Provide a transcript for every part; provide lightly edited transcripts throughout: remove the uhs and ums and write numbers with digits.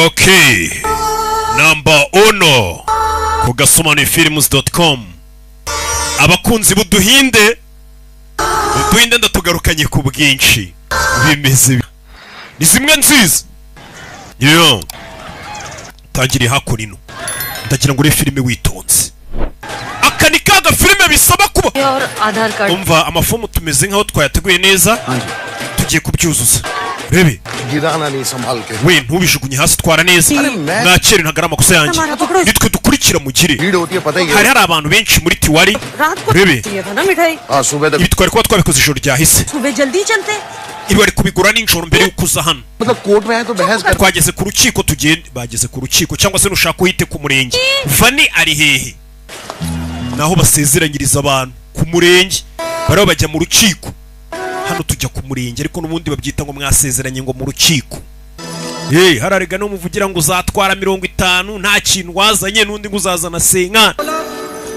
Okay, Number Uno ku gasobanuyefilms.com. Abakunzi b'uduhinde, uduhinde ndatugarukanye ku bwinshi. Bimeze ni zimwe nziza yo tangiriye hakuno. Ndagira ngo urebe filime witonze. Aka ni ka gafilime bisaba kuba और आधार card. Umva, amafomu tumeze nkaho twayateguye neza, tugiye kubyuzuza rebe. गिराना नहीं, संभाल के। We, ntubijugunye hasi, twara neza. Mwakere, ntabwo ari amakosa yanjye, nitwe dukurikira mugire. भीड़ होती है, पता ही है। Hari abantu benshi muri Tiwari. रात को Rebe. चाहिए था ना मिठाई। हाँ, सुबह तक। Ibi twari kuba twabikoze ijoro ryahise. सुबह जल्दी चलते। Ibi bari kubigura nijoro mbere y'uko uza hano. मतलब कोर्ट में आए तो बहस कर Twageze ku rukiko, tugende. Bageze ku rukiko cyangwa se nushaka uhite ku murenge. Vani ari hehe? Naho basezeranyiriza abantu ku murenge, bariho bajya mu rukiko. Hano tujya ku murenge, ariko n'ubundi babyita ngo mwasezeranye ngo mu rukiko. Hey, hararega no muvugira ngo uzatwara 50 nta kintu wazanye, n'undi ngo uzazana 50.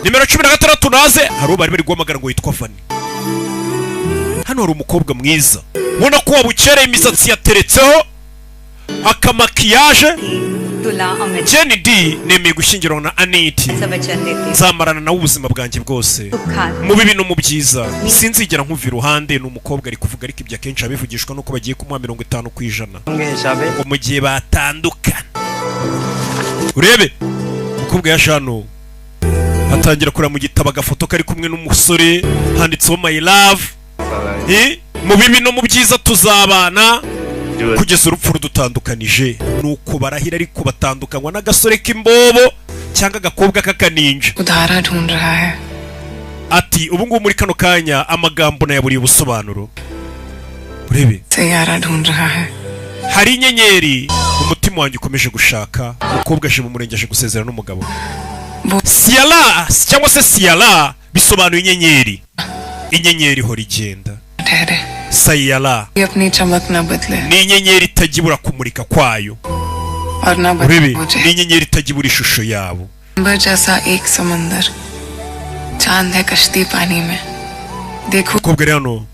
Nimero 16 naze. Hari uwo bari bari guhamagara ngo yitwa Vani. Hano hari umukobwa mwiza ubona ko wabukereye, imisatsi yateretseho akamakiyaje. तुला Amit Jenny D, nemeye gushyingiranwa na Aniti. ऐसा वचन देती हूँ। Nzamarana nawe ubuzima bwanjye bwose, mu bibi no mu byiza, sinzigera nkuva iruhande. Ni umukobwa ari kuvuga, ariko ibyo akenshi abivugishwa nuko bagiye kumuha 50% ngo mu gihe batandukana. Urebe umukobwa yaje hano, atangira kureba mu gitabo agafoto kari kumwe n'umusore, handitseho "My love". Eh, mu bibi no mu byiza tuzabana kugeza urupfu rudutandukanije. Nuko barahira, ariko batandukanywa n'agasore k'imbobo cyangwa agakobwa k'akaninja. उधारा ढूंढ रहा है। Ati ubu ngubu muri kano kanya amagambo nayaburiye ubusobanuro. Urebe. Saiyaara ढूंढ रहा है। Hari inyenyeri umutima wanjye ukomeje gushaka. Umukobwa aje mu murenge, aje gusezerana n'umugabo. Siyara cyangwa se Siyara bisobanuye inyenyeri. Inyenyeri ihora igenda. ठहरे। Sayara ये अपनी चमक न बदले ni inyenyeri itajya ibura kumurika kwayo. और न बदले Urebe, मुझे। Ni inyenyeri itajya ibura ishusho yabo. अंबर जैसा एक समंदर, चांद है कश्ती पानी में, देखो Umukobwa ari hano,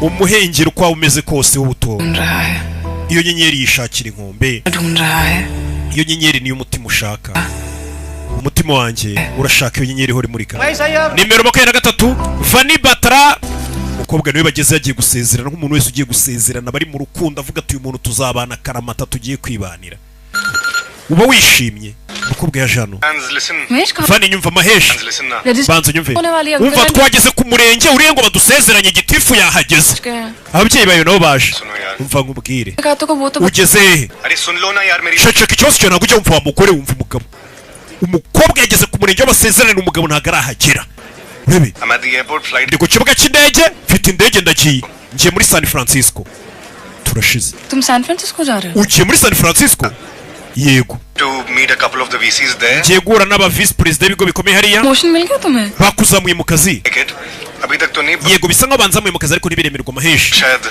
umuhengeri uko waba umeze kose w'ubuto, ढूंढ रहा है। Iyo nyenyeri yishakira inkombe. ढूंढ रहा है। Iyo nyenyeri niyo umutima ushaka. Umutima wanjye urashaka iyo nyenyeri ihora imurika. Nimero 23, Vani Batara. Umukobwa niwe bageze, yagiye gusezerana nk'umuntu wese ugiye gusezerana bari mu rukundo, avuga ati uyu muntu tuzabana karamata, tugiye kwibanira, uba wishimye. Umukobwa yaje hano. Vani, nyumva. Maheshi, banza unyumve. Umva, twageze ku murenge uriye ngo badusezeranye, gitifu yahageze, ababyeyi bawe nabo baje. Umva nkubwire. Ugeze hehe? अरे सुन लो ना यार मेरी। Ceceka, ikibazo cyawe ntabwo ujya wumva wa mugore. Wumva umugabo, umukobwa yageze ku murenge w'abasezerane, umugabo ntabwo arahagera. Urebe. I'm at the airport, flight. Ndi ku kibuga cy'indege, mfite indege, ndagiye, ngiye muri San Francisco. Turashize. तुम San Francisco जा रहे हो? Ugiye muri San Francisco? Yego. To meet a couple of the VCs there. Ngiye guhura n'aba visi perezida b'ibigo bikomeye hariya. Promotion मिल गया तुम्हें? Bakuzamuye mu kazi? अभी तक तो नहीं। Yego, bisa nkaho banzamuye mu kazi, ariko ntibiremerwa amahesha. शायद।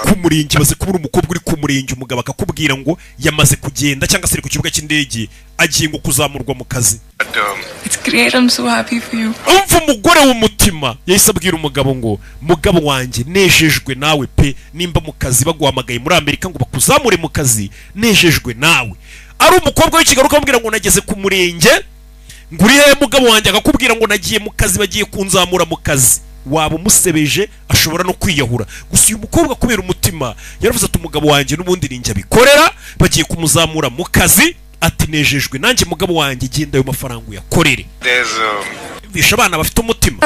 Ku murenge baze kubura umukobwa uri ku murenge, umugabo akakubwira ngo yamaze kugenda cyangwa se ari ku kibuga cy'indege, agiye ngo kuzamurwa mu kazi. It's great, I'm so happy for you. Umva, umugore w'umutima yahise abwira umugabo ngo mugabo wanjye, nejejwe nawe pe. Nimba mu kazi baguhamagaye muri Amerika ngo bakuzamure mu kazi, nejejwe nawe. Ari umukobwa w'i Kigali ukamubwira ngo nageze ku murenge, ngo uri hehe mugabo wanjye, akakubwira ngo nagiye mu kazi, bagiye kunzamura mu kazi, waba umusebeje, ashobora no kwiyahura. Gusa uyu mukobwa kubera umutima yaravuze ati umugabo wanjye n'ubundi ninjye abikorera, bagiye kumuzamura mu kazi, ati nejejwe nanjye mugabo wanjye, genda ayo mafaranga uyakorere. There's Bisha abana bafite umutima,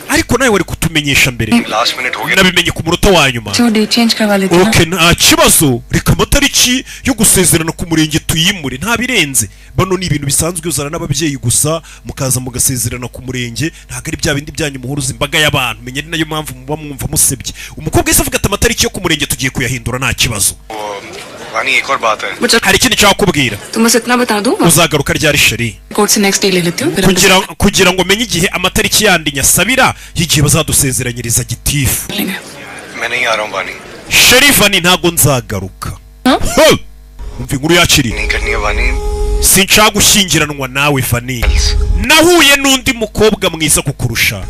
ariko nawe wari kutumenyesha mbere. Last minute हो गया। Nabimenye ku munota wa nyuma. जो date change करवा लेते ना। Okay, nta kibazo, reka amatariki yo gusezerana ku murenge tuyimure, nta birenze. Bano ni ibintu bisanzwe, uzana n'ababyeyi gusa mukaza mugasezerana ku murenge, ntabwo ari bya bindi byanyu muhuruza imbaga y'abantu. Menya ari nayo mpamvu muba mwumva musebye. Umukobwa yahise avuga ati amatariki yo ku murenge tugiye kuyahindura, nta kibazo. वानी, एक और बात है। Hari ikindi nshaka kubwira. तुम बस इतना बता दो। Uzagaruka ryari, chérie? Court से next day ले लेती हूँ फिर हम Kugira ngo menye igihe amatariki yandi nyasabira y'igihe bazadusezeranyiriza gitifu. मैं नहीं आ रहा हूँ वानी। Chérie Vani, ntabwo nzagaruka. Ho! Umva inkuru yakiriye. नहीं करनी है वानी। Sinshaka gushyingiranwa nawe Vani, nahuye n'undi mukobwa mwiza kukurusha.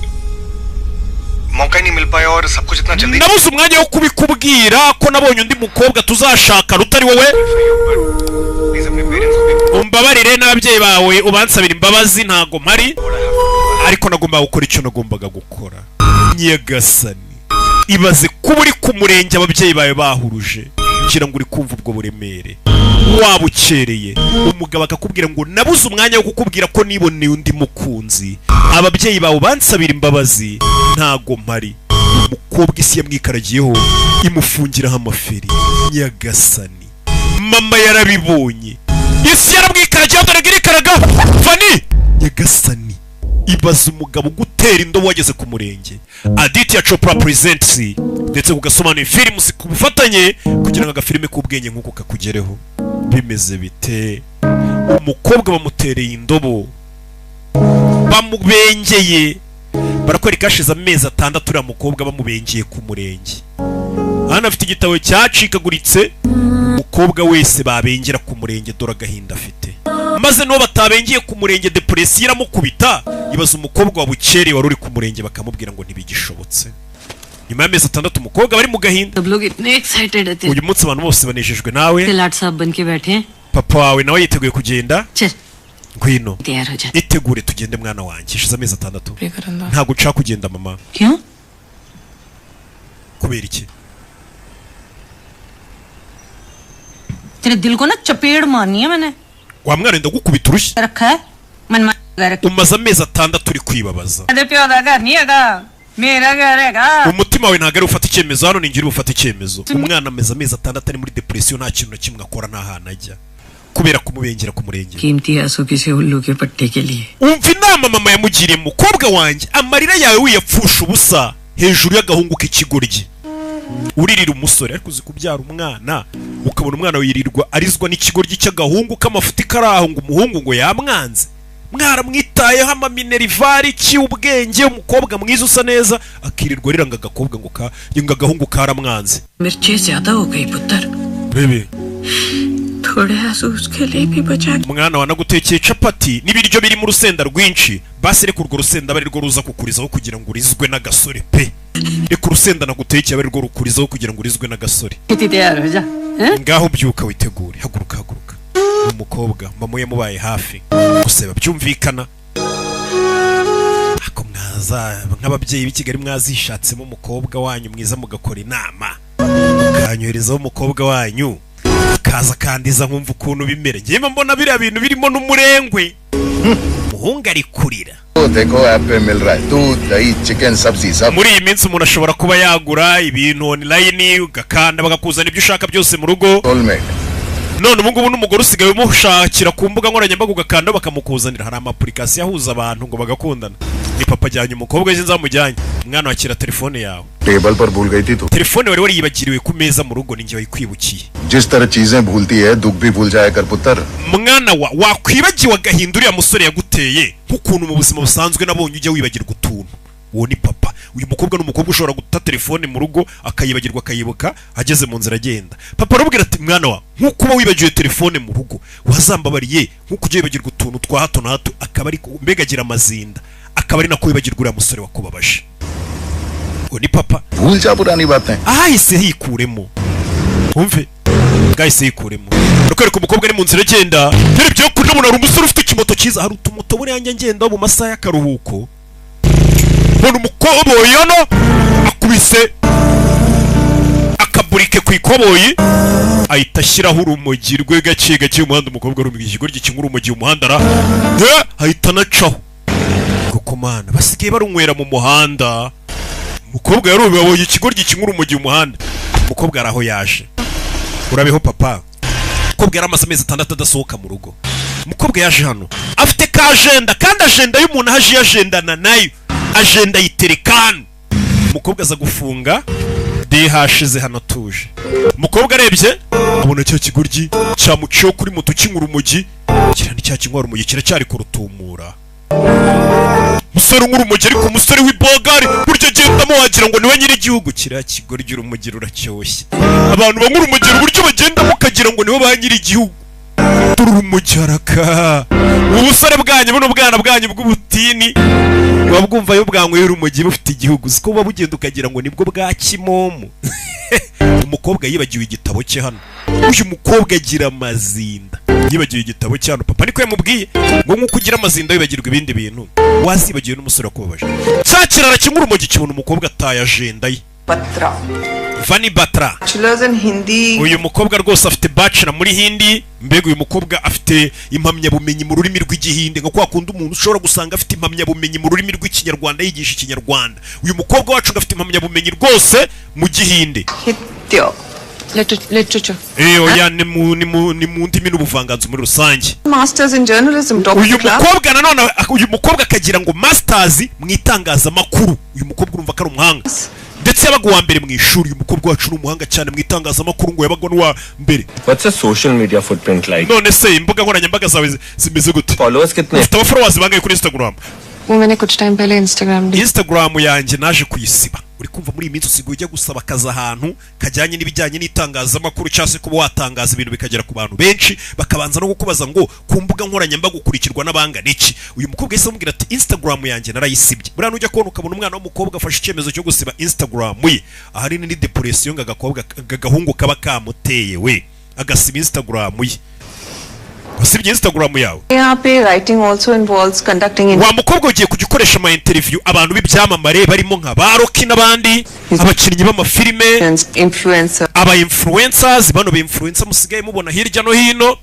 मौका ही नहीं मिल पाया और सब कुछ इतना जल्दी। Nabuze umwanya wo kubikubwira ko nabonye undi mukobwa tuzashakana utari wowe. Ababyeyi bawe ubansabira imbabazi, ntago mpari, ariko nagombaga gukora icyo nagombaga gukora. Nyagasani, ibaze kuba uri ku murenge ababyeyi bawe bahuruje, ngira ngo uri kumva ubwo buremere. Waba ukereye umugabo akakubwira ngo nabuze umwanya wo kukubwira ko niboneye undi mukunzi, ababyeyi bawe bansabira imbabazi, ntago mpari. Umukobwa isi yamwikaragiyeho, imufungiraho amaferi. Nyagasani, mama yarabibonye, isi yaramwikaragiyeho, dore ngo irikaraga fani. Nyagasani, ibaza umugabo ugutera indobo wageze ku murenge. Aditya Chopra Presents ndetse ku gasobanuye Films ku bufatanye, kugira ngo agafilime k'ubwenge nk'uko kakugereho. Bimeze bite? Umukobwa bamutereye indobo, bamubengeye. Barakwereka hashize amezi 6 uriya mukobwa bamubengeye ku murenge. Hano afite igitabo cyacikaguritse. Umukobwa wese babengera ku murenge, dore agahinda afite. Maze n'uwo batabengeye ku murenge, depression iramukubita. Ibaza umukobwa wabukereye wari uri ku murenge, bakamubwira ngo ntibigishobotse. Nyuma y'amezi 6 umukobwa bari mu gahinda. सब लोग इतने excited थे। Uyu munsi abantu bose banejejwe nawe. लाट साहब बन के बैठे हैं। Papa wawe nawe yiteguye kugenda. चल, Ngwino, तैयार हो जा। itegure tugende mwana wanjye. Hashize amezi 6. Ntabwo nshaka kugenda, mama. क्यों? Kubera iki? तेरे दिल को ना चपेड़ मारनी है मैंने। Wa mwana, ndagukubita urushyi. रखा है मनमान रखा। Umaze amezi 6 uri kwibabaza. है प्यो दा घर नहीं हैगा, मेरा घर हैगा। Umutima wawe ntabwo ari ufata icyemezo hano, ni njye uri bufate icyemezo. Umwana ameze amezi 6 ari muri depression, nta kintu na kimwe akora, nta hantu ajya kubera kumubengera ku murenge. कीमती आंसू किसी उल्लू के पट्टे के लिए। Umva inama mama yamugiriye: mukobwa wanjye, amarira yawe wiyapfusha ubusa hejuru y'agahungu k'ikigoryi, uririra umusore. Ariko uzi kubyara umwana ukabona umwana wirirwa arizwa n'ikigoryi cy'agahungu k'amafuti kari aho, ngo umuhungu ngo yamwanze, mwaramwitayeho, amaminerivare cy'ubwenge, umukobwa mwiza usa neza, akirirwa arira ngo agakobwa ngo ka ngo agahungu karamwanze. मिर्चें ज्यादा हो गई पुत्र। Bebe, थोड़े आंसू उसके लिए भी बचा। Umwana wanagutekeye capati n'ibiryo birimo urusenda rwinshi, basi reka urwo rusenda abe arirwo ruza kukurizaho kugira ngo urizwe n'agasore pe. Reka urusenda nagutekeye abe arirwo rukurizaho kugira ngo urizwe n'agasore. कितनी तैयार हो जा। Ngaho byuka witegure, haguruka, haguruka. Umukobwa mama yamubaye hafi gusa byumvikana ako mwaza nk'ababyeyi b'i Kigali mwazishatsemo umukobwa wanyu mwiza, mugakora inama, mukanyoherezaho umukobwa wanyu akaza akandiza, nkumva ukuntu bimera. Ngewe mbona biriya bintu birimo n'umurengwe, umuhungu ari kurira. वो देखो, ऐप पे मिल रहा है दूध, दही, चिकन, सब्जी सब। Muri iyi minsi umuntu ashobora kuba yagura ibintu online, ugakanda bakakuzana ibyo ushaka byose mu rugo. Soulmate. None ubu ngubu n'umugore usigaye umushakira ku mbuga nkoranyambaga, ugakanda bakamukuzanira. Hari ama application ahuza abantu ngo bagakundana. Ni papa ajyanye umukobwa we, nzamujyanye. Umwana, wakira telefone yawe. Table पर भूल गई थी तू। Telefone wari wariyibagiriwe ku meza mu rugo, ninjye wayikwibukiye. जिस तरह चीजें भूलती है, दुख भी भूल जाया कर पुत्र। Mwana wa, wakwibagiwe agahinda uriya musore yaguteye, nk'ukuntu mu buzima busanzwe nabonye ujya wibagirwa utuntu. Uwo ni papa. Uyu mukobwa ni umukobwa ushobora guta telefone mu rugo akayibagirwa, akayibuka ageze mu nzira agenda. Papa aramubwira ati: mwana wa, nk'uko uba wibagiwe telefone mu rugo, wazambabariye, nk'uko ujya wibagirwa utuntu twa hato na hato, akaba ari mbega agira amazinda, akaba ari nako wibagirwa uriya musore wakubabaje. Uwo ni papa. भूल जा पुरानी बातें। Ahahise hikuremo, wumve bwahise yikuremo. Rukwereka umukobwa ari mu nzira agenda, yarebye ko ndabona hari umusore ufite ikimoto cyiza. Hari utumoto buriya njya ngenda mu masaha y'akaruhuko, mbona umukoboyi hano akubise akaburike ku ikoboyi, ahita ashyiraho urumogi rwe gake gake umuhanda. Umukobwa arumva ikigoryi kinywa urumogi mu muhanda ra, ahita anacaho kuko mana basigaye barunywera mu muhanda. Umukobwa yarumiwe, abonye ikigoryi kinywa urumogi mu muhanda. Umukobwa ari aho yaje. Urabeho papa. Umukobwa yari amaze amezi 6 adasohoka mu rugo. Umukobwa yaje hano afite ka agenda, kandi agenda y'umuntu aje yagendana nayo, agenda yiterekana. Umukobwa aza gufunga DH hano atuje. Umukobwa arebye abona cya kigoryi cyamuciyeho kuri moto kinywa urumogi, kiriya ni cya kinywa urumogi, kiracyari kurutumura. Umusore unywa urumogi, ariko umusore w'ibogari buryo agendamo wagira ngo niwe nyir'igihugu. Kiriya kigoryi urumogi ruracyoshye. Abantu banywa urumogi uburyo bagendamo ukagira ngo nibo ba nyir'igihugu. Dore urumogi haraka. Ubusore bwanyu buno, bwana bwanyu bw'ubutini, buba bwumva iyo bwanyweye urumogi bufite igihugu, siko buba bugenda ukagira ngo nibwo bwa kimomo. Umukobwa yibagiwe igitabo cye hano. Uyu mukobwa agira amazinda. Yibagiwe igitabo cyano, papa niko yamubwiye ngo nkuko ugira amazinda wibagirwa ibindi bintu, wazibagiwe n'umusore wakubabaje. Cya kirara kimwe urumogi kibona umukobwa ataye ajenda ye. Batra. Vani Batra. Bachelor's in Hindi. Uyu mukobwa rwose afite bachelor muri Hindi. Mbega uyu mukobwa afite impamyabumenyi mu rurimi rw'Igihinde, nka kwa kundi umuntu ushobora gusanga afite impamyabumenyi mu rurimi rw'Ikinyarwanda, yigisha Ikinyarwanda. Uyu mukobwa wacu ngo afite impamyabumenyi rwose mu Gihinde. Hitya. Literature. Oya, ni mu ndimi n'ubuvanganzo muri rusange. Masters in journalism. Top Uyu class. mukobwa nanone, uyu mukobwa akagira ngo masters mu itangazamakuru. Uyu mukobwa urumva ko ari umuhanga, ndetse yabaga uwa mbere mu ishuri. Uyu mukobwa wacu ni umuhanga cyane mu itangazamakuru, ngo yabaga n'uwa mbere. What's your social media footprint like? None se imbuga nkoranyambaga zawe zimeze gute? Followers कितने? Ufite abafollowers bangahe kuri Instagram? वो मैंने कुछ टाइम पहले Instagram Instagram yanjye naje kuyisiba. Uri kumva, muri iyi minsi usigaye ujya gusaba akazi ahantu kajyanye n'ibijyanye n'itangazamakuru cyangwa se kuba watangaza ibintu bikagera ku bantu benshi, bakabanza no kukubaza ngo ku mbuga nkoranyambaga ukurikirwa n'abangana iki? Uyu mukobwa yahise amubwira ati: "Instagram yanjye narayisibye." Buriya nujya kubona ukabona umwana w'umukobwa afashe icyemezo cyo gusiba Instagram ye, ahanini ni depression ngo agakobwa agahungu kaba kamuteye, we agasiba Instagram ye. Wasibye Instagram yawe? यहाँ पे writing also involves conducting Wa mukobwa, ugiye kujya ukoresha ama interview abantu b'ibyamamare barimo nka ba Rocky n'abandi, abakinnyi b'amafilime, influencer. Aba influencers, bano ba influencer musigaye mubona hirya no hino,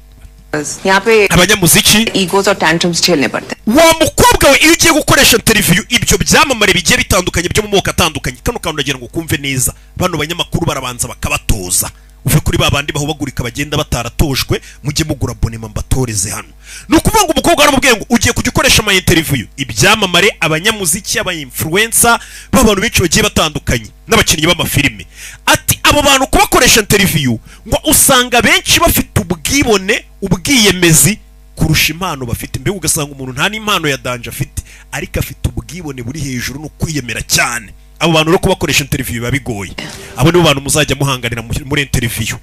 यहाँ पे abanyamuziki. Egos और tantrums झेलने पड़ते हैं. Wa mukobwa we, iyo ugiye gukoresha interview ibyo byamamare bigiye bitandukanye byo mu moko atandukanye, kano kantu ndagira ngo kumve neza, bano banyamakuru barabanza bakabatoza. Uve kuri ba bandi bahubagurika bagenda bataratojwe, mujye mugura bonema mbatoreze hano. Ni ukuvuga ngo umukobwa aramubwiye ngo ugiye kujya ukoresha ama interview ibyamamare, abanyamuziki, aba influencer b'abantu benshi bagiye batandukanye n'abakinnyi b'amafilime. Ati abo bantu kubakoresha interview, ngo usanga benshi bafite ubwibone, ubwiyemezi kurusha impano bafite. Mbega ugasanga umuntu nta n'impano ya danger afite, ariko afite ubwibone buri hejuru no kwiyemera cyane. Abo bantu rero kubakoresha interview biba bigoye. Abo nibo bantu muzajya muhanganira muri interview.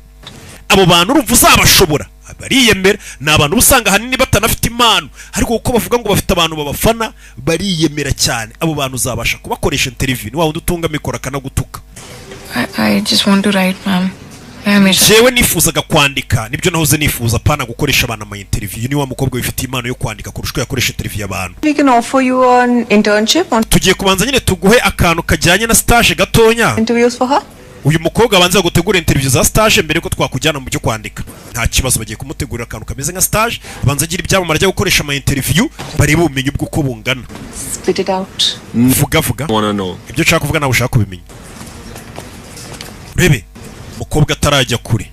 Abo bantu urumva uzabashobora? Bariyemera. Ni abantu usanga ahanini batanafite impano, ariko kuko bavuga ngo bafite abantu babafana, bariyemera cyane. Abo bantu uzabasha kubakoresha interview? Ni wa wundi utunga mikoro akanagutuka. I just want to write, ma'am. मैं हमेशा Jewe nifuzaga kwandika, nibyo nahoze nifuza, pana gukoresha abantu ama interview. Ni wa mukobwa wifitiye impano yo kwandika kurusha uko yakoresha interview abantu. We can offer you an internship on Tugiye kubanza nyine tuguhe akantu kajyanye na stage gatonya. interviews for her. Uyu mukobwa abanza gutegura interview za stage mbere yuko twakujyana mu byo kwandika. Nta kibazo, bagiye kumutegurira akantu kameze nka stage, abanza agira ibyamamare ajya gukoresha ama interview, barebe ubumenyi bw'uko bungana. Spit it out. Vuga, vuga. Wanna know. Ibyo nshaka kuvuga nawe ushaka kubimenya. Urebe umukobwa atarajya kure,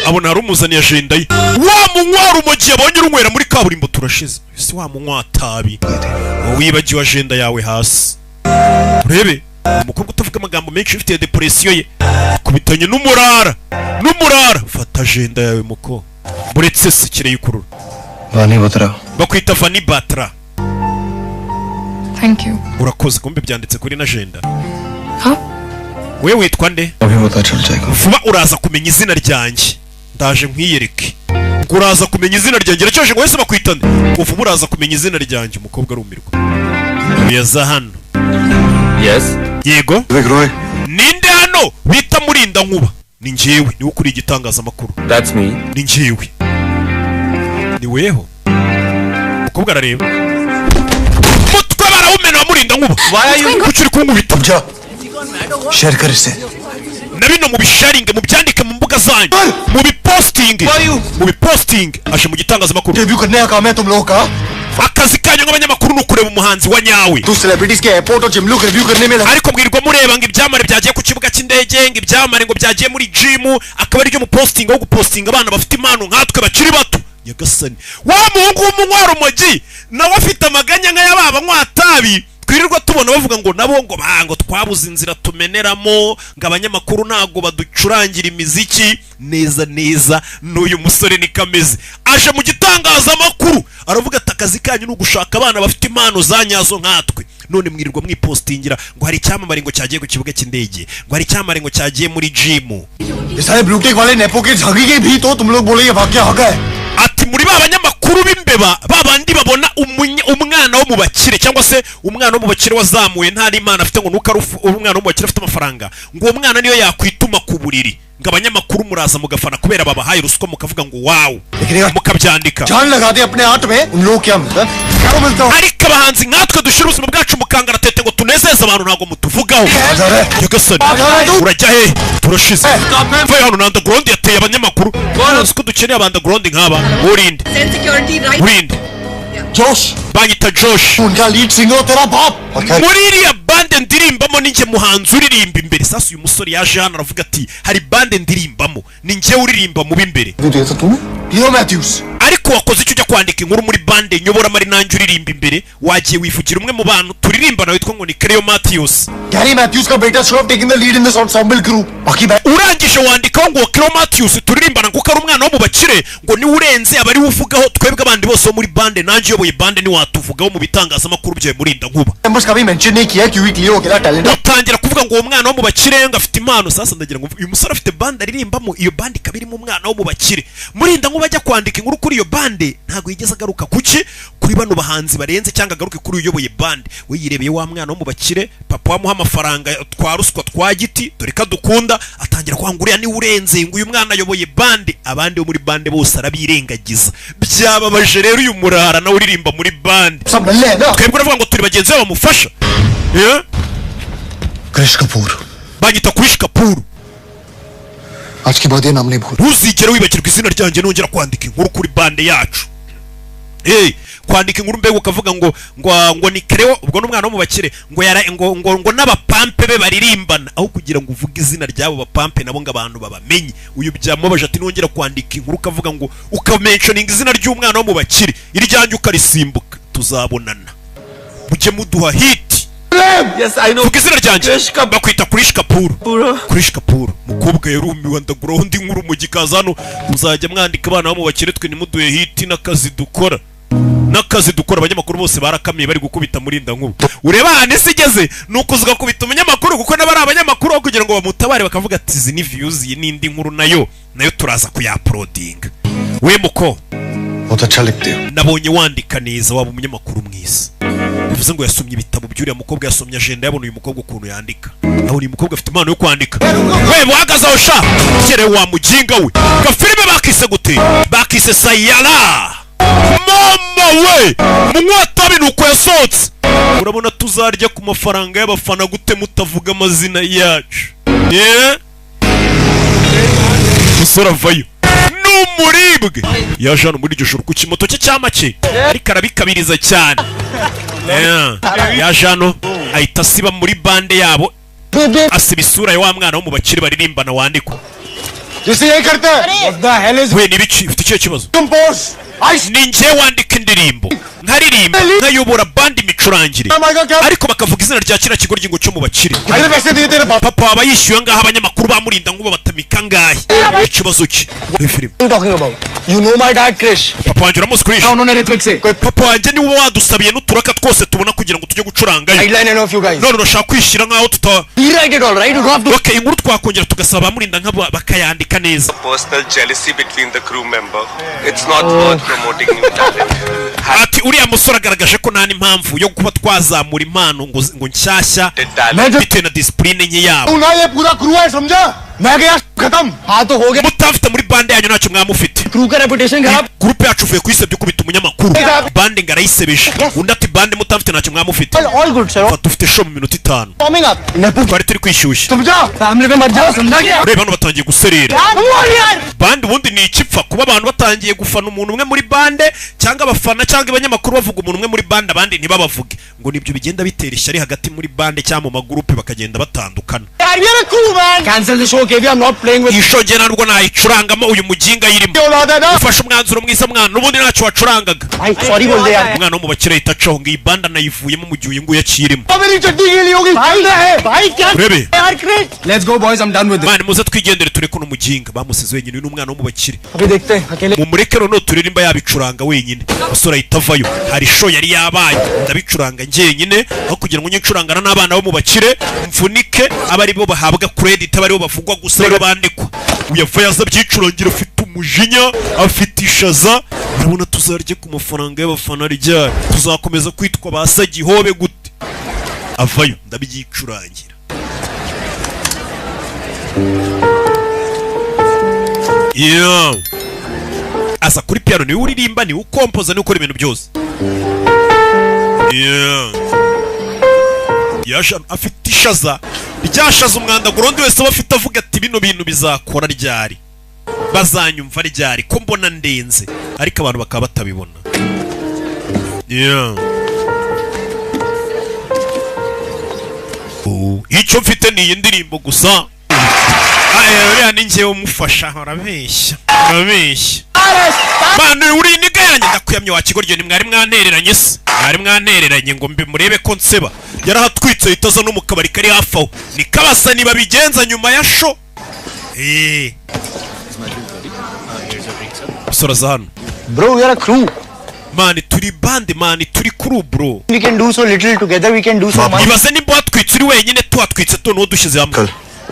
abona hari umuzaniye ajenda ye. Wa munywa urumogi yabonye urunywera muri kaburimbo. Turashize si wa munywa tabi, wibagiwe ajenda yawe hasi. Urebe umukobwa utavuga amagambo menshi, ufite depression ye, kubitanye n'umurara n'umurara. Fata ajenda yawe muko, buretse se kireyikurura. Vani Batra. Bakwita Vani Batra. Thank you. Urakoze. Kumbe byanditse kuri na ajenda. Huh? We witwa nde? अभी पता चल जाएगा. Vuba uraza kumenya izina ryanjye, ndaje nkwiyereke. Ngo uraza kumenya izina ryanjye, iracyaje ngo wese bakwita nde? Ngo vuba uraza kumenya izina ryanjye. Umukobwa arumirwa, yaza hano. Yes. Yego. Vivek Roy. Ninde hano bita Murinda Nkuba? Ni njyewe, niwe ukuriye igitangazamakuru. That's me. Ni njyewe, ni weho. Umukobwa arareba, mutwe barawumena wa Murinda Nkuba. Kuki uri kunkubita? जा, शेयर कर इसे. Na bino mubisharinge, mubyandike mu mbuga zanyu, mubipostinge, mubipostinge. Aje mu gitangazamakuru. Debut करने का काम है तुम लोगों का. Akazi kanyu nk'abanyamakuru ni ukureba umuhanzi wa nyawe. तू celebrities के एयरपोर्ट और gym look review करने में लगा. Ariko mwirirwa mureba ngo ibyamamare byagiye ku kibuga cy'indege, ngo ibyamamare ngo byagiye muri gym, akaba aribyo mupostinga, wo gupostinga abana bafite impano nkatwe bakiri bato. Nyagasani, wa muhungu w'umunywarumogi nawe afite amaganya nk'aya ba banywatabi twirirwa tubona bavuga ngo nabo ngo ba ngo twabuze inzira tumeneramo, ngo abanyamakuru ntabwo baducurangira imiziki neza neza. N'uyu musore niko ameze, aje mu gitangazamakuru aravuga ati akazi kanyu ni ugushaka abana bafite impano za nyazo nkatwe, none mwirirwa mwipostingira ngo hari icyamamare ngo cyagiye ku kibuga cy'indege, ngo hari icyamamare ngo cyagiye muri gym. ये सारे blue tick वाले नेपो के झागी भी तो तुम लोग बोले ये भाग क्या हक है. Ati muri ba banyamakuru b'imbeba, ba bandi babona umwana wo mu bakire cyangwa se umwana wo mu bakire wazamuye nta n'impano afite, ngo nuko ari umwana wo mu bakire afite amafaranga, ngo uwo mwana niyo yakwituma ku buriri, ngo abanyamakuru muraza mugafana kubera babahaye ruswa, mukavuga ngo wow, mukabyandika. जान लगा दे अपने आर्ट में, उन लोग क्या मिलता है, क्या मिलता है? Ariko abahanzi nkatwe dushyira ubuzima bwacu mu kangaratete ngo tunezeze abantu, ntabwo mutuvugaho. Nyagasani, urajya hehe? Turashize, mvayo hano na underground yateye abanyamakuru. Uzi ko dukeneye aba underground nk'aba? Urinde? Security, right? Urinde? Josh. Banyita Josh. उनका lead singer तेरा बाप और खैर Muri iriya band ndirimbamo ninjye muhanzi uririmba imbere. Sasa uyu musore yaje hano aravuga ati hari band ndirimbamo, ni njye uririmba mu b'imbere. दिया था तूने, Leo Mathews. Ariko wakoze icyo ujya kwandika inkuru muri band nyoboramo ari nanjye uririmba imbere? Wagiye wivugira umwe mu bantu turirimbana witwa ngo ni Cleo Matthews. Gary Mathews का बेटा should have taken the lead in this ensemble group. बाकी बै- Urangije wandikaho ngo Cleo Matthews turirimbana, kuko ari umwana wo mu bakire, ngo niwe urenze, aba ariwe uvugaho. Twebwe abandi bose bo muri band, nanjye uyoboye band, ntiwatuvugaho mu bitangazamakuru byawe, murinda nkuba. Members का भी mention नहीं किया क्योंकि Cleo अकेला talent. Utangira kuvuga ngo uwo mwana wo mu bakire ngo afite impano. Sasa ndagira ngo uyu musore afite band aririmbamo, iyo band ikaba irimo umwana wo mu bakire. Murinda nkuba ajya kwandika inkuru kuri iyo band, ntabwo yigeze agaruka kuki kuri bano bahanzi barenze cyangwa agaruke kuri uyu uyoboye band. We yirebeye wa mwana wo mu bakire, papa wamuha amafaranga twa ruswa twa giti, dore ko adukunda. Atangira kwanga uriya niwe urenze, ngo uyu mwana ayoboye band, abandi bo muri band bose arabirengagiza. Byababaje rero uyu murara nawe uririmba muri band. सब नल्ले हैं ना. Twebwe uravuga ngo turi bagenzi be bamufasha. Yeah? Krish Kapoor. Banyita Krish Kapoor. आज के बाद ये नाम नहीं भूल. Ntuzigere wibagirwa izina ryanjye nongera kwandika inkuru kuri band yacu. Hey, kwandika inkuru mbega ukavuga ngo ni Cleo, ubwo n'umwana wo mu bakire, ngo yara ngo n'abapampe be baririmbana, aho kugira ngo uvuge izina ry'abo bapampe nabo ngo abantu babamenye. Uyu byamubabaje, ati nongera kwandika inkuru ukavuga ngo ukamentioninga izina ry'umwana wo mu bakire, iryanjye ukarisimbuka, tuzabonana. Mujye muduha hit. Yes, I know. Vuga izina ryanjye, bakwita Krish Kapoor. Krish Kapoor, mukobwa yarumiwe, ndaguraho undi nkuru mu gikaza hano. Muzajya mwandika abana bo mu bakire, twe ntimuduhe hit n'akazi dukora. Abanyamakuru bose barakamiye, bari gukubita murinda nkuba. Ureba ahantu isi igeze, ni ukuza ugakubita umunyamakuru, kuko n'aba ari abanyamakuru, aho kugira ngo bamutabare bakavuga ati izi ni views, iyi n'indi nkuru nayo turaza kuyauploadinga. We muko, बहुत अच्छा लिखते हो. Nabonye wandika neza, waba umunyamakuru mwiza. Bivuze ngo yasomye ibitabo by'uriya mukobwa, yasomye agenda yabona uyu mukobwa ukuntu yandika, abona uyu mukobwa afite impano yo kwandika. We buhagaze aho sha kere wa muginga we. Gafilime bakise gute? Bakise Saiyaara. Mama we, munywa ni uko yasohotse. Urabona tuzarya ku mafaranga y'abafana gute mutavuga amazina yacu? Yeah? Umusore avayo n'umuribwe, yaje hano muri iryo joro ku kimoto cye cya make, ariko arabikabiriza cyane. Yeah. Yaje hano ahita asiba muri band yabo, asiba isura ya wa mwana wo mu bakire baririmbana wandikwa. जिसे यही करते हैं. What the hell is We, ni ibiki? Ufite ikihe kibazo? Compose. I Ni njye wandika indirimbo, nkaririmba, nkayobora band imicurangire, ariko bakavuga izina rya kiriya kigo ngo cyo mu bakire. कितने पैसे दिए तेरे बाप? Papa aba yishyuye ngaho, abanyamakuru bamurinda ngo batamika ngahe? Ikibazo cye muri filime. Talking about, you know my dad, Krish. Papa wanjye uramuzi, Krish. उन्होंने ऋत्विक से कोई Papa wanjye niwe wadusabiye n'uturaka twose tubona kugira ngo tujye gucurangayo. Guideline of you guys. None urashaka kwishyira nk'aho tuta Rewrite it all, right? You have to. Okay, inkuru twakongera tugasaba abamurinda nk'abo bakayandika neza. Personal jealousy between the crew member. It's not worth promoting new talent. Ati uriya musore agaragaje ko nta n'impamvu yo kuba twazamura impano ngo nshyashya Talent. bitewe na discipline nke yabo. ना ये पूरा crew है, समझा? मैं गया, खत्म. हाँ तो हो गया. Mutafite muri band yanyu, ntacyo mwamufite. Crew का reputation खराब. Groupe yacu uvuye kuyisebya ukubita umunyamakuru, band ngo arayisebeje. Undi ati band mutafite ntacyo mwamufite. All good, sir. Fata, ufite show mu minota 5. Warming up. Twari turi kwishyushya. समझा? Family पे मत जाओ, समझा क्या? Ureba hano batangiye guserera. यार. Band ubundi ni ikipfa kuba abantu batangiye gufana umuntu umwe muri band, cyangwa abafana cyangwa abanyamakuru bavuga umuntu umwe muri band, abandi ntibabavuge, ngo nibyo bigenda bitera ishyari hagati muri band cyangwa mu magurupe, bakagenda batandukana. यार, we are a crew, man. Cancel the show, KV. I'm not playing with. Iyi show nge ntabwo nayicurangamo uyu muginga ayirimo. औलाद है ना. Ufashe umwanzuro mwiza mwana, n'ubundi ntacyo wacurangaga. भाई, sorry बोल दे यार. Umwana wo mu bakire ahita acaho ngo iyi band anayivuyemo mu gihe uyu nguyu akiyirimo. मेरी चड्डी गीली होगी. भाई है भाई, क्या Urebe. यार, Krish. Let's go, boys. I'm done with. Mwana, muze twigendere, tureke uno muginga bamusize wenyine. Uyu ni umwana wo mu bakire. अभी देखते हैं अकेले. Mumureke noneho turirimba yabicuranga wenyine. Umusore ahita avayo. Hari show yari yabaye, ndabicuranga njyenyine aho kugira ngo njye ncurangana n'abana bo mu bakire mvunike, abe aribo bahabwa credit, abe aribo bavugwa gusa, aribo bandikwa. Uyu avayo aza abyicurangira, afite umujinya, afite ishaza. Urabona tuzarya ku mafaranga y'abafana ryari? Tuzakomeza kwitwa ba Sagihobe gute? Avayo, ndabyicurangira. Yeah. Aza kuri piano, niwe uririmba, niwe ukompoza, niwe ukora ibintu byose. Yeah. Yasha afite ishaza ryashaza umwandaguro undi wese aba afite, avuga ati: "Bino bintu bizakora ryari? Bazanyumva ryari? Ko mbona ndenze?" Ariko abantu bakaba batabibona. Yeah. Oh, icyo mfite ni iyi ndirimbo gusa. Aya, uriya ni njyewe umufasha. Urabeshya, urabeshya bana, uri iniga yanjye, ndakuyamye wa kigoryo. Ni mwari mwantereranye se? Mwari mwantereranye ngo mbe murebe ko nseba. Yarahatwitse, ahita aza no mu kabari kari hafi aho. Ni kabasa babigenza nyuma ya show. Musore aza hano. Bro, we are a crew. Man, turi band, man, turi crew, bro. We can do so little together, we can do so much. Ibaze nimba watwitse uri wenyine, tuhatwitse noneho dushyize hamwe.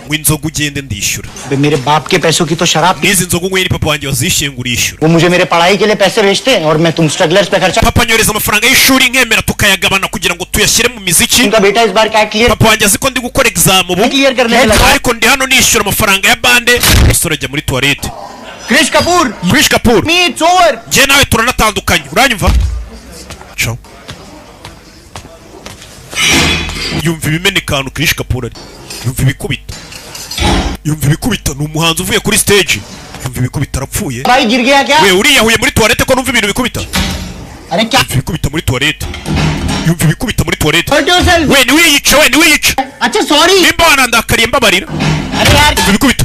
Ngo inzoga ugende, ndishyura. बे, मेरे बाप के पैसों की तो शराब N'izi nzoga unyweye ni papa wanjye wazishyuye, ngo urishyura. वो मुझे मेरे पढ़ाई के लिए पैसे भेजते हैं और मैं तुम स्ट्रगलर्स पे खर्चा Papa anyohereza amafaranga y'ishuri, nkemera tukayagabana kugira ngo tuyashyire mu miziki. उनका बेटा इस बार क्या clear Papa wanjye azi ko ndi gukora exam ubu, clear करने में लगा। Ariko ndi hano nishyura amafaranga ya band. Umusore ajya muri toilette. Krish Kapoor. Krish Kapoor. Me, it's over. Njye nawe turanatandukanye, uranyumva? Ciao. Yumva ibimeneka ahantu Krish Kapoor ari, yumva ibikubita, yumva ibikubita. Ni umuhanzi uvuye kuri stage, yumva ibikubita, arapfuye. भाई, गिर गया क्या? We, uriyahuye muri toilette ko numva ibintu bikubita? अरे क्या? Yumva ibikubita muri toilette, yumva ibikubita muri toilette. Hurt yourself. We, ntiwiyice, we, ntiwiyice. अच्छा, sorry. Nimba wanandakariye, mbabarira. अरे यार. Yumva ibikubita.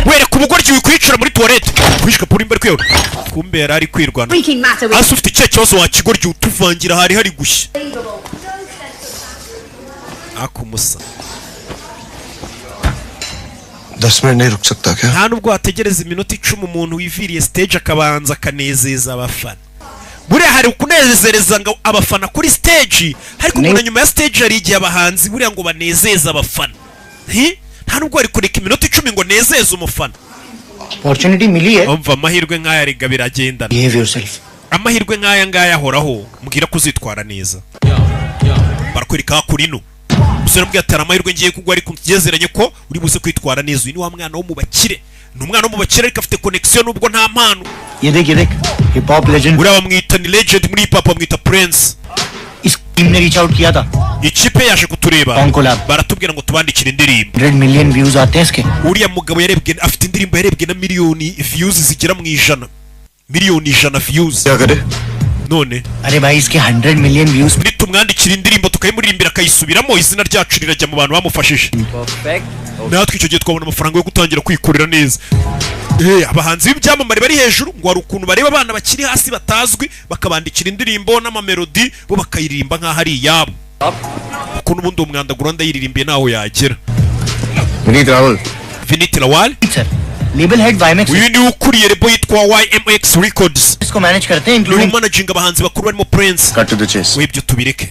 Wereka ubugoryi wikwicira muri toilette. Krish Kapoor nimba ari kwiyahura, kumbe yari ari kwirwana. Freaking matter with Hasi ufite ikihe kibazo wa kigoryi? Utuvangira, hari hari gushya akumusa. 10 minute नहीं रुक सकता क्या? Nta nubwo wategereza iminota 10, umuntu wiviriye stage akabanza akanezeza abafana. Buriya hari ukunezereza ngo abafana kuri stage, ariko umuntu nyuma ya stage hari igihe abahanzi buriya ngo banezeze abafana. Hi? Nta nubwo wari kureka iminota 10 ngo nezeze umufana? Opportunity मिली है। Umva, amahirwe nk'aya rega biragendana. Behave yourself. Amahirwe nk'aya ngaya ahoraho? Mbwira ko uzitwara neza. Barakwereka hakurino umusore abwira ati: "Hari amahirwe ngiye kugwa, ariko tugezeranye ko uri buze kwitwara neza." Uyu ni wa mwana wo mu bakire, ni umwana wo mu bakire ariko afite connection nubwo nta mpano. ये देख, ये देख, hip hop legend. Uriya bamwita ni legend muri hip hop, bamwita Prince. इस टीम ने reach out किया था। Ikipe yaje kutureba, Collab. baratubwira ngo tubandikire indirimbo. 100 million views आते हैं इसके। Uriya mugabo yarebwe, afite indirimbo yarebwe na miliyoni views zigera mu 100, miliyoni 100 views. क्या करे? None अरे भाई, इसके 100 million views. Nitumwandikira indirimbo tukayimuririmbira akayisubiramo, izina ryacu rirajya mu bantu bamufashije. Natwe icyo gihe twabona amafaranga yo gutangira kwikorera neza. Abahanzi b'ibyamamare bari hejuru ngo hari ukuntu bareba abana bakiri hasi batazwi, bakabandikira indirimbo n'amamelodi, bo bakayiririmba nk'aho ari iyabo, kuko n'ubundi uwo mwandaguro ndayiririmbiye ntaho yagera. Vineet Rahul. Vinit Rawal. Sir, label head YMX. Uyu niwe ukuriye label yitwa YMX Records. इसको मैनेज करते हैं, Niwe including umanaginga abahanzi bakuru barimo Prince. Cut to the chase. We, ibyo tubireke.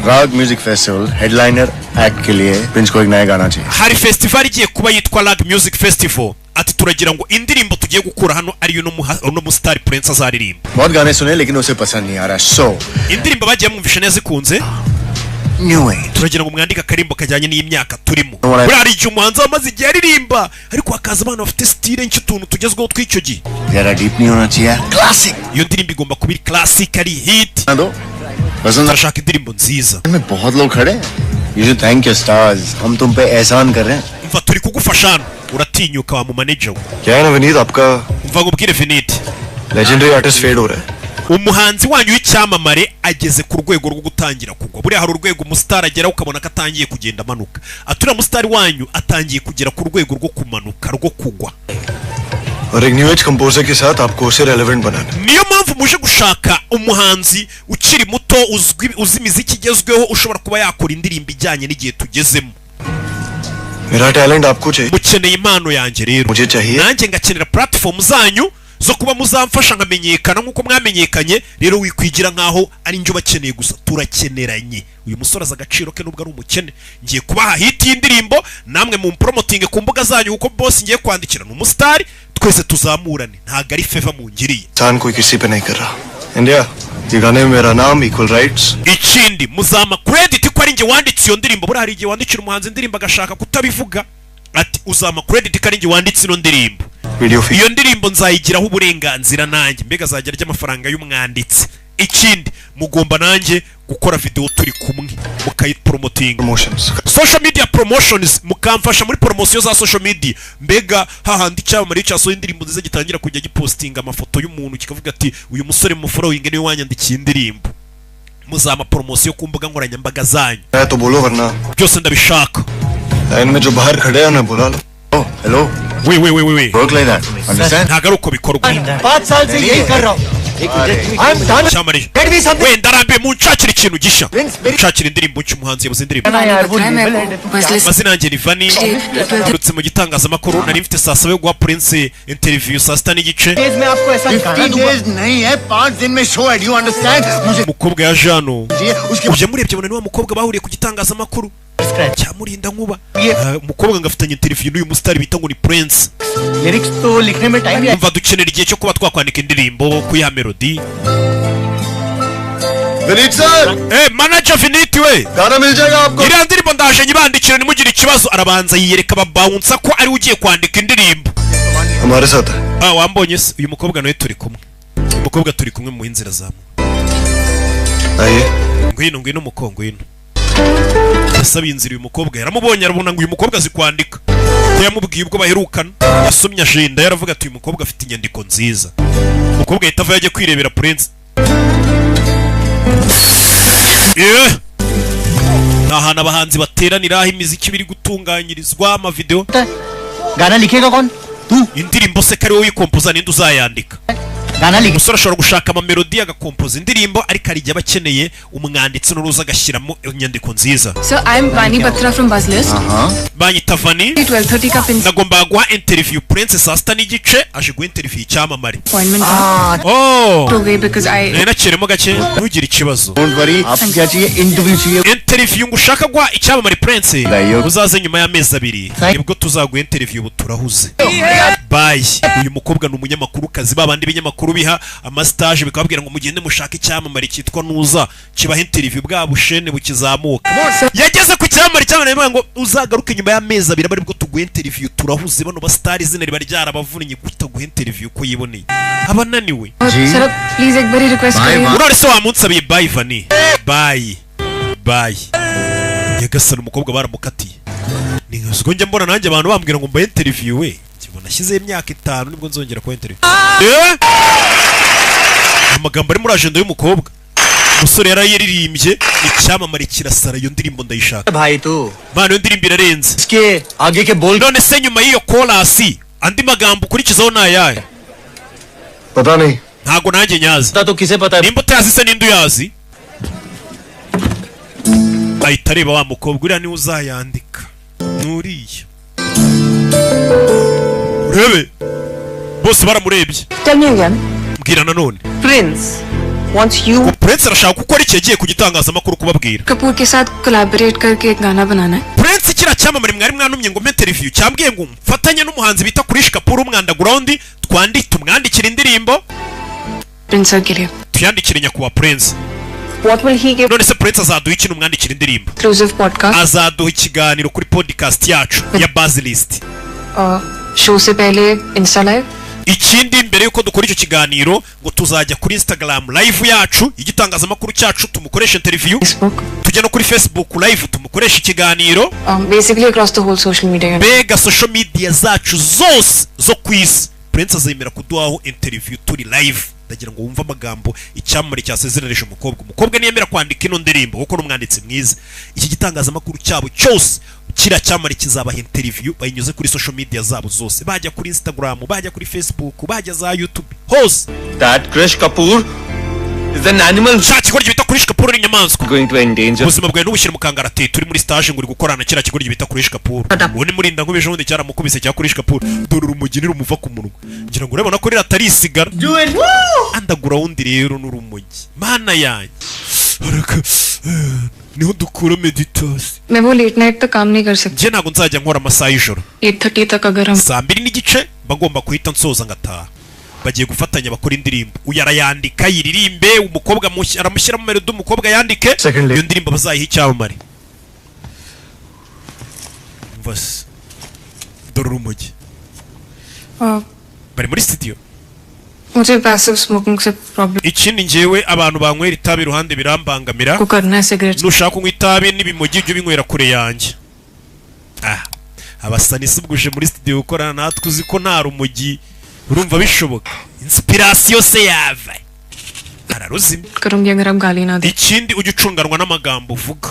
Raag music festival headliner act के लिए Prince को एक नया गाना चाहिए। Hari festival igiye kuba yitwa Lag Music Festival. Ati turagira ngo indirimbo tugiye gukura hano ariyo uno musitari Prince azaririmba. बहुत गाने सुने लेकिन उसे पसंद नहीं आ रहा, सो Indirimbo bagiye bamwumvisha neza ikunze. New age. Turagira ngo mwandike akarimbo kajyanye n'imyaka turimo. Alright. Buriya hari igihe umuhanzi aba amaze igihe aririmba, ariko hakaza abana bafite style nshya, utuntu tugezweho tw'icyo gihe. ज्यादा deep नहीं होना चाहिए, classic. Iyo ndirimbo igomba kuba iri classic, ari hit. दो पसंद। Turashaka indirimbo nziza. में बहुत लोग खड़े हैं। You should thank your stars. हम तुम पे एहसान कर रहे हैं। Umva, turi kugufasha hano, uratinyuka wa mu manager we. क्या है ना विनीत, आपका Umva nkubwire, Vinit. Legendary artist fade हो रहा है। Umuhanzi wanyu w'icyamamare ageze ku rwego rwo gutangira kugwa. Buriya hari urwego umusitari ageraho ukabona ko atangiye kugenda amanuka. Ati uriya musitari wanyu atangiye kugera ku rwego rwo kumanuka, rwo kugwa. और एक new age composer के साथ आपको उसे relevant बनाना है। Niyo mpamvu muje gushaka umuhanzi ukiri muto, uzwi, uzi imiziki igezweho, ushobora kuba yakora indirimbo ijyanye n'igihe tugezemo. मेरा talent आपको चाहिए। Mukeneye impano yanjye rero. मुझे चाहिए। Nanjye ngakenera platform zanyu zo kuba muzamfasha nkamenyekana nk'uko mwamenyekanye. Rero wikwigira nk'aho ari njye ubakeneye gusa, turakeneranye. Uyu musore azi agaciro ke nubwo ari umukene. Ngiye kubaha hit y'indirimbo, namwe mu promoting ku mbuga zanyu, kuko boss ngiye kwandikira ni umusitari. Twese tuzamurane, ntabwo ari favor mungiriye. इंसान कोई किसी पे नहीं कर रहा। India, ये गाने में मेरा नाम, equal rights. Ikindi, muzampa credit ko ari njye wanditse iyo ndirimbo. Buriya hari igihe wandikira umuhanzi indirimbo agashaka kutabivuga, ati uzampa credit ko ari njye wanditse ino ndirimbo. Video fee. Iyo ndirimbo nzayigiraho uburenganzira nanjye, mbega azajya arya amafaranga y'umwanditsi. Ikindi, mugomba nanjye gukora video turi kumwe mukayipromotinga. Promotions. Social media promotions, mukamfasha muri promosiyo za social media, mbega hahandi icyamamare cyasohoye indirimbo nziza gitangira kujya gipostinga amafoto y'umuntu, kikavuga ati uyu musore mufollowing niwe wanyandikiye indirimbo. Muzampa promosiyo ku mbuga nkoranyambaga zanyu. है तो बोलो, वरना Byose ndabishaka. Line में जो बाहर खड़े हैं उन्हें बुला लो। Hello. We we we we we. Work like that, understand? Ntabwo ari uko bikorwa. 5 साल से यही कर रहा हूँ। I am done. Cyamamare Get me something. wenda arambiwe, munshakira ikintu gishya, munshakira indirimbo nshya. Umuhanzi yabuze indirimbo. यार वो label head. Amazina yanjye ni Vani, nturutse mu gitangazamakuru. Nari mfite saa saba yo guha Prince interview saa sita n'igice. Days में आपको ऐसा गाना 50 दूंगा। Days नहीं है, 5 दिन में show है, you understand मुझे? Umukobwa yaje hano. उसके Ujya murebye abona ni wa mukobwa bahuriye ku gitangazamakuru cyamurinda nkuba. Ah, umukobwa ngo afitanye interview n'uyu musitari bita ngo ni Prince. Lyrics तो लिखने में time. Umva, dukenera igihe cyo kuba twakwandika indirimbo, kuyiha melody. Vineet sir. Eh, manager Vinit we. गाना मिल जाएगा आपको। Iriya ndirimbo ndaje nyibandikire, ntimugire ikibazo. Arabanza yiyereka ababawunsa ko ariwe ugiye kwandika indirimbo. हमारे साथ है। Ah, wambonye se? Uyu mukobwa nawe turi kumwe, uyu mukobwa turi kumwe mu inzira zamu. आइए। Ngwino, ngwino muko, ngwino. Yasabiye inzira uyu mukobwa, yaramubonye arabona ngo uyu mukobwa azi kwandika, ko yamubwiye ubwo baherukana yasomye ajenda, yaravuga ati uyu mukobwa afite inyandiko nziza. Umukobwa ahita ava yajya kwirebera Prince. Yeah. Ni ahantu abahanzi bateranira, aho imiziki biri gutunganyirizwa, amavideo. गाना लिखेगा कौन? तू? Indirimbo se ko ari wowe uyikompoza, ninde uzayandika? गाना लिख Umusore ashobora gushaka amamelodi agakompoza indirimbo, ariko hari igihe aba akeneye umwanditsi n'uruza agashyiramo inyandiko nziza. So I am Vani Batra from Buzzlist. Banyita Vani. 12:30 का pin Nagombaga guha interview Prince saa sita n'igice, aje guha interview icyamamare. Appointment था। Oh, हो गई because I nari nakiremo gake, ntugire ikibazo. Don't worry, आपको क्या चाहिए? Interview चाहिए? Interview ngo ushaka guha icyamamare Prince, Ndayo. uzaze nyuma y'amezi 2 nibwo tuzaguha interview, ubu turahuze, bye. Uyu mukobwa ni umunyamakuru kazi, babandi b'ibinyamakuru biha amastage bikababwira ngo mugende mushake icyamamare cyitwa Nuza kibaha interview, bwa bushene bukizamuka. Yageze ku cyamamare, cyamamare bivuga ngo uzagaruke nyuma y'amezi 2 abe aribwo tuguha interview, turahuze. Bano basitari izina riba ryarabavunnye, kutaguha interview uko yiboneye abananiwe. Sir आप please एक बारी request Bye, करिए। Urore se wamunsabiye. Bye Vani, bye bye. Nyagasani, umukobwa baramukatiye. Ni nka njya mbona nanjye abantu bambwira ngo mbaye interview we, nkibona nashyizeho imyaka 5 nibwo nzongera kuba interview. Eh! Amagambo ari muri agenda y'umukobwa, umusore yarayiririmbye icyamamare kirasara, iyo ndirimbo ndayishaka. भाई तू Bana, iyo ndirimbo irarenze. इसके आगे के बोल None se nyuma y'iyo korasi andi magambo ukurikizaho ni ayahe? पता नहीं। Ntago nanjye nyazi. तो किसे पता है? Nimba utayazi se ninde uyazi? Ahita areba wa mukobwa, uriya niwe uzayandika, nuriya. Urebe bose baramurebye. Tell me again. Mbwira nanone. Prince wants you Ngo Prince arashaka gukora iki? Yagiye ku gitangazamakuru kubabwira. Kapoor के साथ collaborate करके एक गाना बनाना है। Prince, kiriya cyamamare mwari mwantumye ngo mpe interview, cyambwiye ngo mfatanye n'umuhanzi bita Krish Kapoor w'umwunderground, tumwandikire indirimbo. Prince sir के लिए। Tuyandikire nyakubahwa Prince. What will he give? None se Prince azaduha iki numwandikira indirimbo? Exclusive podcast. Azaduha ikiganiro kuri podcast yacu ya Buzzlist. Show से पहले Insta live. Ikindi, mbere yuko dukora icyo kiganiro, ngo tuzajya kuri Instagram live yacu igitangazamakuru cyacu tumukoreshe interview. Facebook. Tujya no kuri Facebook live tumukoreshe ikiganiro. Basically across the whole social media. Mbega social media zacu zose zo ku isi, Prince azemera kuduhaho interview turi live. Ndagira ngo wumve amagambo icyamamare cyasezeranije umukobwa. Umukobwa niyemera kwandika ino ndirimbo, kuko ni umwanditsi mwiza, iki gitangazamakuru cyabo cyose, kiriya cyamamare kizabaha interview bayinyuze kuri social media zabo zose, bajya kuri Instagram, bajya kuri Facebook, bajya za YouTube hose. That Krish Kapoor is an animal. Cya kigoryi bita Krish Kapoor ni inyamaswa. Going to endanger. Ubuzima bwawe ntubushyire mu kangaratete, turi muri stage ngo uri gukorana na kiriya kigoryi bita Krish Kapoor. Uwo ni murinda nk'ejo bundi cyaramukubise cya Krish Kapoor. Dore urumogi nirumuva ku munwa, ngira ngo urabona ko ririya atari isigara. Underground rero n'urumogi, mana yanjye. Araka Niho dukura meditation. मैं वो late night तक काम नहीं कर सकती. Njye ntabwo nzajya nkora amasaha y'ijoro. 8:30 तक अगर हम 2:30 mba ngomba guhita nsoza ngataha. Bagiye gufatanya bakora indirimbo, uyu arayandika yiririmbe, umukobwa aramushyiramo melody, umukobwa yandike iyo ndirimbo bazayiha icyamamare. Umva se, dore urumogi. Bari muri studio. मुझे passive smoking से problem. Ikindi njyewe abantu banywera itabi iruhande birambangamira. को करना है cigarette. Nushaka kunywa itabi n'ibimogi ujye ubinywera kure yanjye. Abasani subguje muri studio gukorana natwe uzi ko nta rumogi, urumva bishoboka? Inspiration se yava araruzimya. करूंगी अगर आप गाली ना दे. Ikindi ujye ucunganwa n'amagambo uvuga.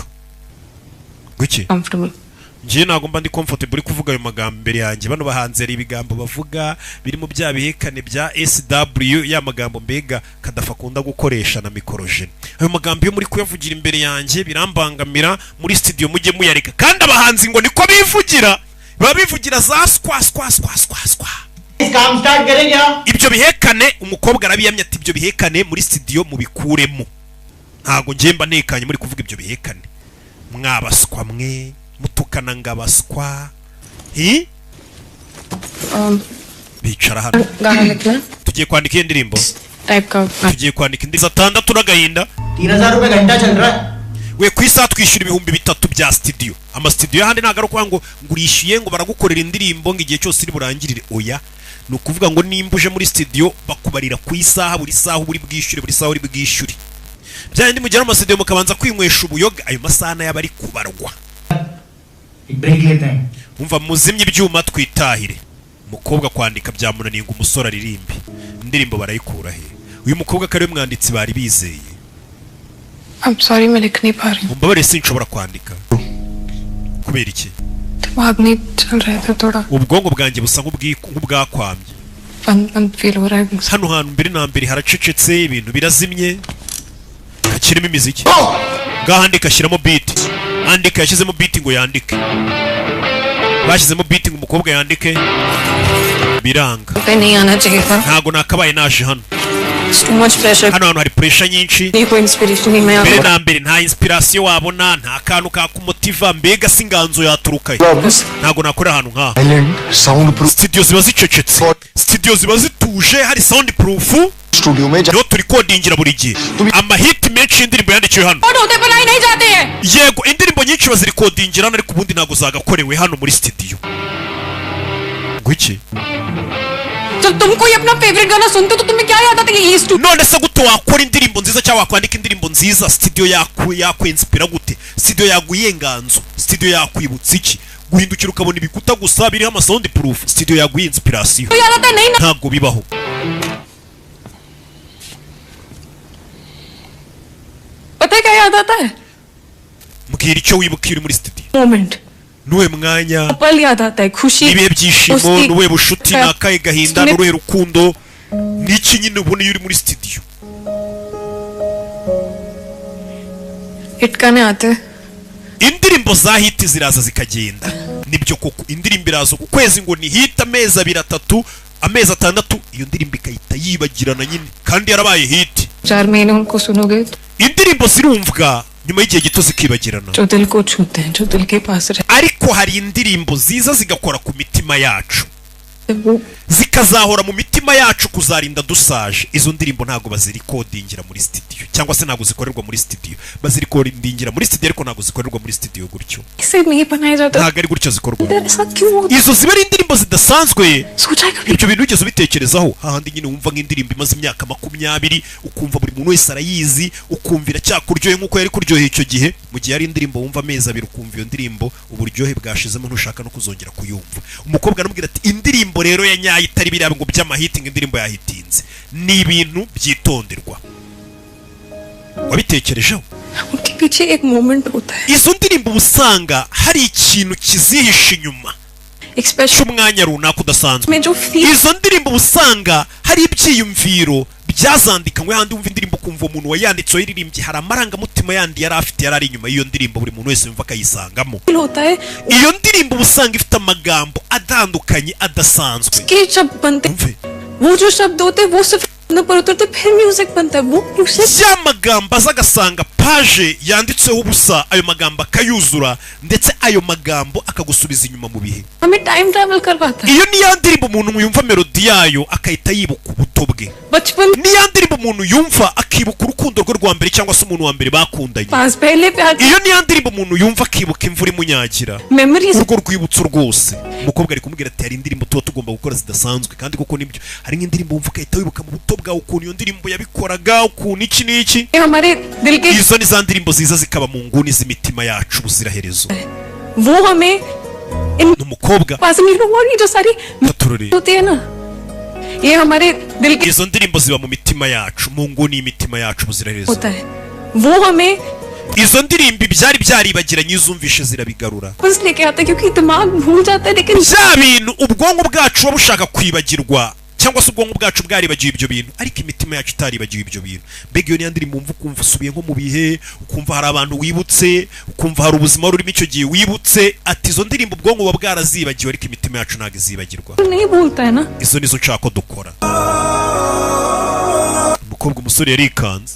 Guki? Comfortable. Njye ntabwo mba ndi comfortable kuvuga ayo magambo imbere yanjye. Bano bahanzi hari ibigambo bavuga birimo bya bihekane bya SW, ya magambo mbega Kadafa akunda gukoresha na mikorojene. Ayo magambo iyo muri kuyavugira imbere yanjye birambangamira. Muri studio mujye muyareka. Kandi abahanzi ngo niko bivugira, baba bivugira za skwa skwa skwa skwa skwa. Ibyo bihekane umukobwa arabiyamye ati ibyo bihekane muri studio mubikuremo. Ntago njye mba ntekanye muri kuvuga ibyo bihekane. Mwabaswa mwe mutukana ngabaswa. Hi? Bicara hano. Tugiye kwandika indirimbo. Tugiye kwandika indirimbo 6 n'agahinda. 3000 rupaye ghanta chal raha hai. We ku isaha twishyura 3000 bya studio. Ama studio y'ahandi ntago ari ukuvuga ngo ngurishyuye ngo baragukorera indirimbo ngo igihe cyose iri burangirire. Oya, ni ukuvuga ngo nimba uje muri studio bakubarira ku isaha, buri saha uri bwishyure, buri saha uri bwishyure. Bya bindi mugera mu studio mukabanza kwinywesha ubuyoga, ayo masaha nayo aba ari kubarwa. Umva muzimye ibyuma twitahire. Umukobwa kwandika byamunaniye ngo umusore aririmbe. Indirimbo barayikura he? Uyu mukobwa kari mwanditsi bari bizeye. I'm sorry मैं लिख नहीं पा रही. Umbabarire sinshobora kwandika. Kubera iki? दिमाग नहीं चल रहा था थोड़ा. Ubwonko bwanjye busa nk'ubwakwamye. बंद बंद feel हो रहा है. Hano hantu mbere na mbere haracecetse, ibintu birazimye. Kakirimo imiziki. Ngahandika ashyiramo beat. Andika yashyizemo beat ngo yandike. Bashyizemo beat ngo umukobwa yandike. Biranga. पे नहीं आना चाहिए था. Ntago nakabaye naje hano. It's too much pressure. Hano hantu hari pressure nyinshi. नहीं कोई inspiration नहीं मैं Mbere na mbere nta inspiration wabona, nta kantu kakumotiva, mbega si inganzo yaturukaye. Ntago nakorera ahantu nkaha. Sound proof. Studio ziba zicecetse, studio ziba zituje, hari sound proof. Studio में niho turikodingira buri gihe. Amahiti menshi y'indirimbo yandikiwe hano. होते बनाई नहीं जाते हैं. Yego indirimbo nyinshi bazirikodingira hano, ariko ubundi ntago zagakorewe hano muri studio. Ngwiki? जब तुम कोई अपना फेवरेट गाना सुनते हो तो तुम्हें क्या याद आता है ये studio? None se gute wakora indirimbo nziza cyangwa wakwandika indirimbo nziza? Studio yakwenspira gute? Studio yaguye inganzo? Studio yakwibutsa iki? Guhindukira ukabona ibikuta gusa biriho ama sound proof, studio yaguye inspiration? याद आता है नहीं ना. Ntabwo bibaho. पता है क्या याद आता है? Mbwira icyo wibuka iyo uri muri studio. Moment. Nuwe mwanya, पल याद आता है, खुशी, ibihe byishimo, nuwe bushuti, nakaye gahinda, nuwe rukundo, niki nyine ubona iyo uri muri studio? Hit गाने आते हैं. Indirimbo za hit ziraza zikagenda. Nibyo koko indirimbo iraza ku kwezi ngo ni hit, amezi 2 3, amezi 6, iyo ndirimbo ikahita yibagirana nyine kandi yarabaye hit. 4 महीने उनको सुनोगे Indirimbo zirumvwa nyuma y'igihe gito zikibagirana. जो दिल को छूते हैं, जो दिल के पास रहते Ariko hari indirimbo ziza zigakora ku mitima yacu, हैं, वो zikazahora mu mitima yacu kuzarinda dusaje. Izo ndirimbo ntago bazirikodingira muri studio, cyangwa se ntago zikorerwa muri studio. Bazirikodingira muri studio ariko ntago zikorerwa muri studio gutyo. इसे नहीं बनाया जाता. Ntago ari gutyo zikorwa. ऐसा क्यों होता? Izo ziba ari indirimbo zidasanzwe. सोचा है कभी? Ibyo bintu wigeze ubitekerezaho? Hahandi nyine wumva nk'indirimbo imaze imyaka 20, ukumva buri muntu wese arayizi, ukumva iracyakuryoheye nk'uko yari kuryoheye icyo gihe. Mu gihe ari indirimbo wumva amezi 2 ukumva iyo ndirimbo uburyohe bwashizemo, ntushaka no kuzongera kuyumva. Umukobwa aramubwira ati indirimbo rero ya nyayo itari biriya ngo by'amahiti, ngo indirimbo yahitinze, ni ibintu byitonderwa. Wabitekerejeho? उनके पीछे एक moment होता है. Izo ndirimbo uba usanga hari ikintu kizihishe inyuma एक special cy'umwanya runaka udasanzwe. में जो feel Izo ndirimbo uba usanga hari ibyiyumviro byazandikanywe. Handi wumva indirimbo ukumva umuntu wayanditse wayiririmbye hari amarangamutima yandi yari afite, yari ari inyuma y'iyo ndirimbo, buri muntu wese yumva akayisangamo. होता है Iyo ndirimbo uba usanga ifite amagambo atandukanye adasanzwe. के शब्द बनते, Umve, वो जो शब्द होते हैं वो सिर्फ पर उतरते, फिर म्यूजिक बनता है. वो music ya magambo aza agasanga Paje yanditseho ubusa, ayo magambo akayuzura, ndetse ayo magambo akagusubiza inyuma mu bihe. हमें time travel करवाता है। Iyo ni ya ndirimbo umuntu yumva melody yayo akahita yibuka ubuto bwe. बचपन Ni ya ndirimbo umuntu yumva akibuka urukundo rwe rwa mbere cyangwa se umuntu wa mbere bakundanye. पास पहले प्यार Iyo ni ya ndirimbo umuntu yumva akibuka imvura imunyagira, memories urwo rwibutso rwose. Umukobwa ari kumubwira ati hari indirimbo tuba tugomba gukora zidasanzwe, kandi koko nibyo, hari nk'indirimbo wumva ugahita wibuka mu buto bwawe ukuntu iyo ndirimbo yabikoraga, ukuntu iki n'iki. हमारे दिल के Izo ni za ndirimbo ziza zikaba mu nguni z'imitima yacu ubuziraherezo. वो हमें Ni umukobwa पास में वो ये जो सारी Katurore. होती है ना, ये हमारे दिल के Izo ndirimbo ziba mu mitima yacu, mu nguni y'imitima yacu ubuziraherezo. होता है, वो हमें Izo ndirimbo ibyari byaribagiranye iyo uzumvishe zirabigarura. वापस लेके आता है, क्योंकि दिमाग भूल जाता है लेकिन Bya bintu ubwonko bwacu buba bushaka kwibagirwa, cyangwa se ubwonko bwacu bwaribagiwe ibyo bintu, ariko imitima yacu itaribagiwe ibyo bintu. Mbega iyo niyo ndirimbo wumva ukumva usubiye nko mu bihe, ukumva hari abantu wibutse, ukumva hari ubuzima rurimo icyo gihe wibutse. Ati izo ndirimbo ubwonko buba bwarazibagiwe, ariko imitima yacu ntabwo izibagirwa. नहीं भूलता है ना। Izo nizo nshaka ko dukora. Umukobwa, umusore yarikanze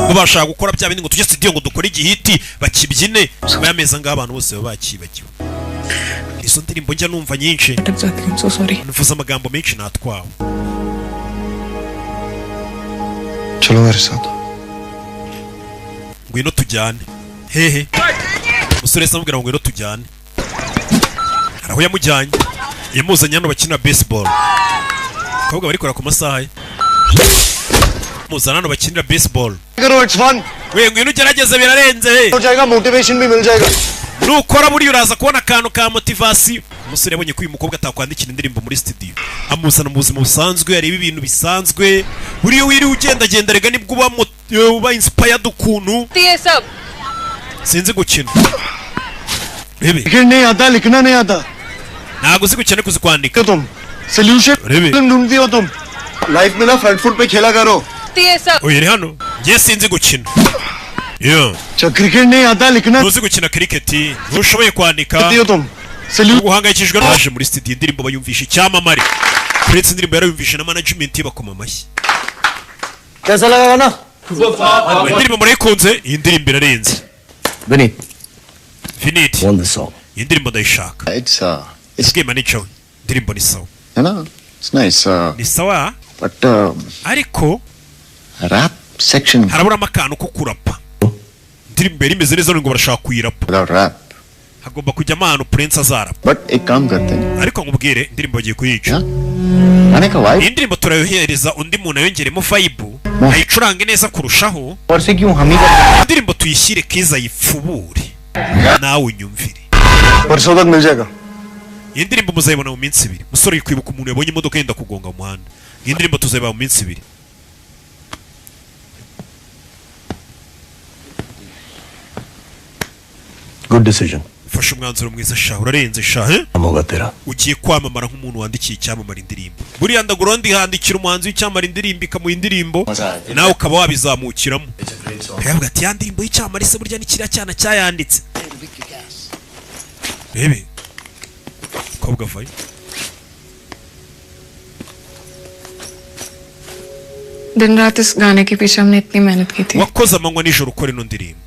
ngo bashaka gukora bya bindi ngo tujye studio ngo dukore igihiti bakibyine, nyuma y'amezi angahe abantu bose baba bakibagiwe. Izo ndirimbo njya numva nyinshi. अटक जाती हूँ, so sorry. Mvuze amagambo menshi, natwawe. चलो मेरे साथ। Ngwino tujyane. Hehe? Umusore yahise amubwira ngo ngwino tujyane. Hari aho yamujyanye, yamuzanye hano bakina baseball. Abakobwa barikora ku masaha ye, muzana hano bakinira baseball. करो, it's fun. We, ngwino ugerageze, birarenze he. हो जाएगा, motivation भी मिल जाएगा। Nukora buriya uraza kubona akantu ka motivation. Umusore yabonye ko uyu mukobwa atakwandikira indirimbo muri studio, amuzana mu buzima busanzwe, areba ibintu bisanzwe. Buriya wiriwe ugendagenda rega nibwo uba inspired ukuntu. ये सब Sinzi gukina, rebe. लिखना नहीं आता, लिखना नहीं आता। Ntabwo uzi gukina ariko uzi kwandika. तो तुम solution rebe. ढूंढती हो तुम। लाइफ में ना फ्रंट फुट पे खेला करो। ये सब Uyu uri hano, njye sinzi gukina. Yeah. अच्छा, क्रिकेट नहीं आता, लिखना Ntuzi gukina cricket, ntushoboye kwandika. आती हो तुम solution. Guhangayikishijwe naje muri studio, indirimbo bayumvisha icyamamare Prince, indirimbo yarayumvishe na management ye bakoma amashyi. कैसा लगा गाना? Indirimbo murayikunze? Iyi ndirimbo irarenze. Vineet, Vinit, want this song. iyi ndirimbo ndayishaka. It's it's Bwiye manager we, indirimbo ni sawa. है ना, it's nice, Ni sawa. But Ariko rap section. Haraburamo akantu ko kurapa. Indirimbo yari imeze neza, none ngo barashaka kuyirapa. Without rap. Hagomba kujyamo ahantu Prince azarapa. But एक काम करते हैं। Ariko nkubwire, indirimbo bagiye kuyica. गाने का vibe Iyi ndirimbo turayohereza undi muntu ayongeremo vibe, ayicurange neza kurushaho. और से क्यों हम ही कर Indirimbo tuyishyire Kiza ayipfubure, nawe unyumvire. परसों तक मिल जाएगा। Iyi ndirimbo muzayibona mu minsi 2. Musore uri kwibuka umuntu yabonye imodoka yenda kugonga mu muhanda. Iyi ndirimbo tuzayibona mu minsi 2. Good decision. Ufashe umwanzuro mwiza sha, urarenze sha, he? होगा तेरा। Ugiye kwamamara nk'umuntu wandikiye icyamamare indirimbo. Buriya ndagura handikira umuhanzi w'icyamamare indirimbo, ikamuha indirimbo, nawe ukaba wabizamukiramo. Yavuga ati ya ndirimbo y'icyamamare se burya ni kiriya cyana cyayanditse. Rebe kobwa vayo. दिन रात इस गाने के पीछे हमने इतनी मेहनत की थी। Wakoze amanywa nijoro ukora ino ndirimbo.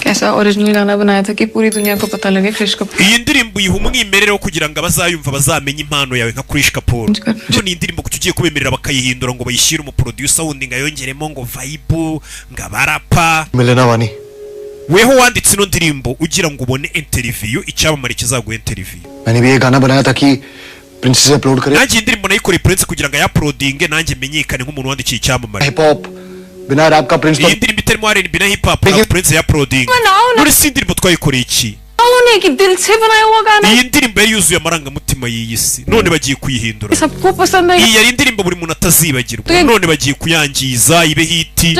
कैसा ओरिजिनल गाना बनाया था कि पूरी दुनिया को पता लगे Krish Kapoor. Iyi ndirimbo uyiha umwimerere wo kugira ngo abazayumva bazamenye impano yawe nka Krish Kapoor. None iyi ndirimbo kuki ugiye kubemerera bakayihindura ngo bayishyire umuproducer wundi ngo ayongeremo ngo vibe, ngo abarapa? मिले वानी। Weho wanditse ino ndirimbo ugira ngo ubone interview, icyamamare kizaguha interview. मैंने भी ये गाना बनाया था कि प्रिंस से अपलोड करे। Nanjye iyi ndirimbo nayikoreye Prince kugira ngo ayaplodinge, nanjye menyekane nk'umuntu wandikiye icyamamare. Hip hop बिना रैप का प्रिंस तो Iyi ndirimbo itarimo R&B na hip hop ntabwo Prince yaplodinga. None si indirimbo twayikoreye iki? उन्हें कि दिल से बनाया हुआ गाना Iyi ndirimbo yari yuzuye amarangamutima y'iyi si, none bagiye kuyihindura. सबको पसंद है। Iyi yari indirimbo buri muntu atazibagirwa, none bagiye kuyangiza ibe hiti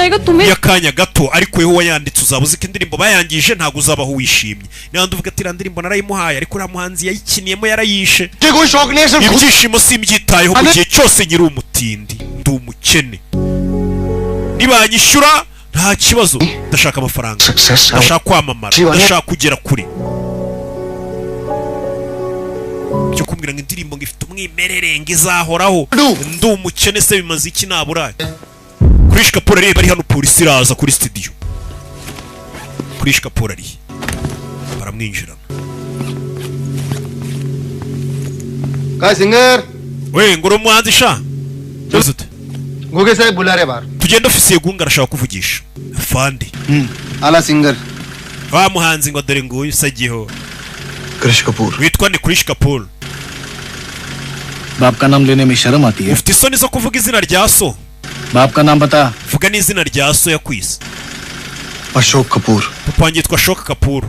y'akanya gato. Ariko weho wayanditse uzaba uzi ko indirimbo bayangije, ntabwo uzabaho wishimye. Niba uvuga ati iriya ndirimbo narayimuhaye, ariko uriya muhanzi yayikiniyemo yarayishe. कोई शौक नहीं है सिर्फ खुद Ibyishimo simbyitayeho mu gihe cyose nyiri umutindi, ndi umukene. Nibanyishyura nta kibazo, ndashaka amafaranga, ndashaka kwamamara, ndashaka kugera kure. Byo kumbwira ngo indirimbo ngo ifite umwimerere ngo izahoraho, ndi umukene se bimaze iki naburaye? Krish Kapoor areba ari hano, polisi iraza kuri studio. Krish Kapoor ari, baramwinjirana. का singer. We ngo uri umuhanzi sha? Byose ute? Guge साहब बुला रहे बाहर। Tugende, ofisiye Gunga arashaka kuvugisha afande. आला singer. Wa muhanzi ngo dore nguyu usagiho. Krish Kapoor. Witwa ni Krish Kapoor. बाप का नाम लेने में शर्म आती है। Ufite isoni zo kuvuga izina rya so. बाप का नाम बता। Vuga n'izina rya so yakwise. Ashok Kapoor. Papa wanjye yitwa Ashok Kapoor.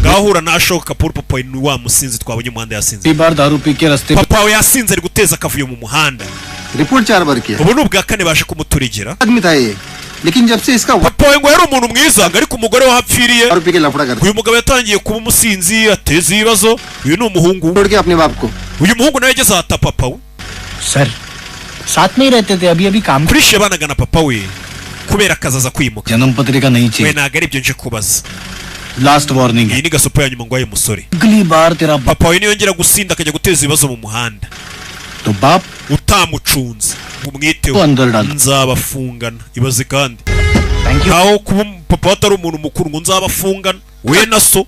Ngahura na Ashok Kapoor, papa ni wa musinzi twabonye umuhanda yasinze. बार दारू पी के रास्ते Papa we yasinze, ari guteza akavuyo mu muhanda. Report चार बार किया। Ubu ni ubwa kane baje kumuturigera. आदमी था ये, लेकिन जब से इसका Papa we ngo yari umuntu mwiza, ngo ariko umugore we ahapfiriye दारू पी के लफड़ा करता uyu mugabo yatangiye kuba umusinzi, ateza ibibazo. Uyu ni umuhungu. छोड़ के अपने बाप को। Uyu muhungu nawe yageze ahata papa we. Sir साथ में ही रहते थे, अभी अभी काम। Krish yabanaga na papa we, kubera akazi aza kwimuka. जन्म पत्रिका नहीं We चाहिए। Ntabwo ari ibyo nje kubaza. Last warning है। Iyi ni gasopo ya nyuma ngo ayo musore. अगली बार तेरा बाप Papa we niyongera gusinda akajya guteza ibibazo mu muhanda तो बाप utamucunze ngo umwiteho को अंदर डाल। nzabafungana. Ibaze kandi Thank you. nkaho kuba papa atari umuntu mukuru, ngo nzabafungana we na so.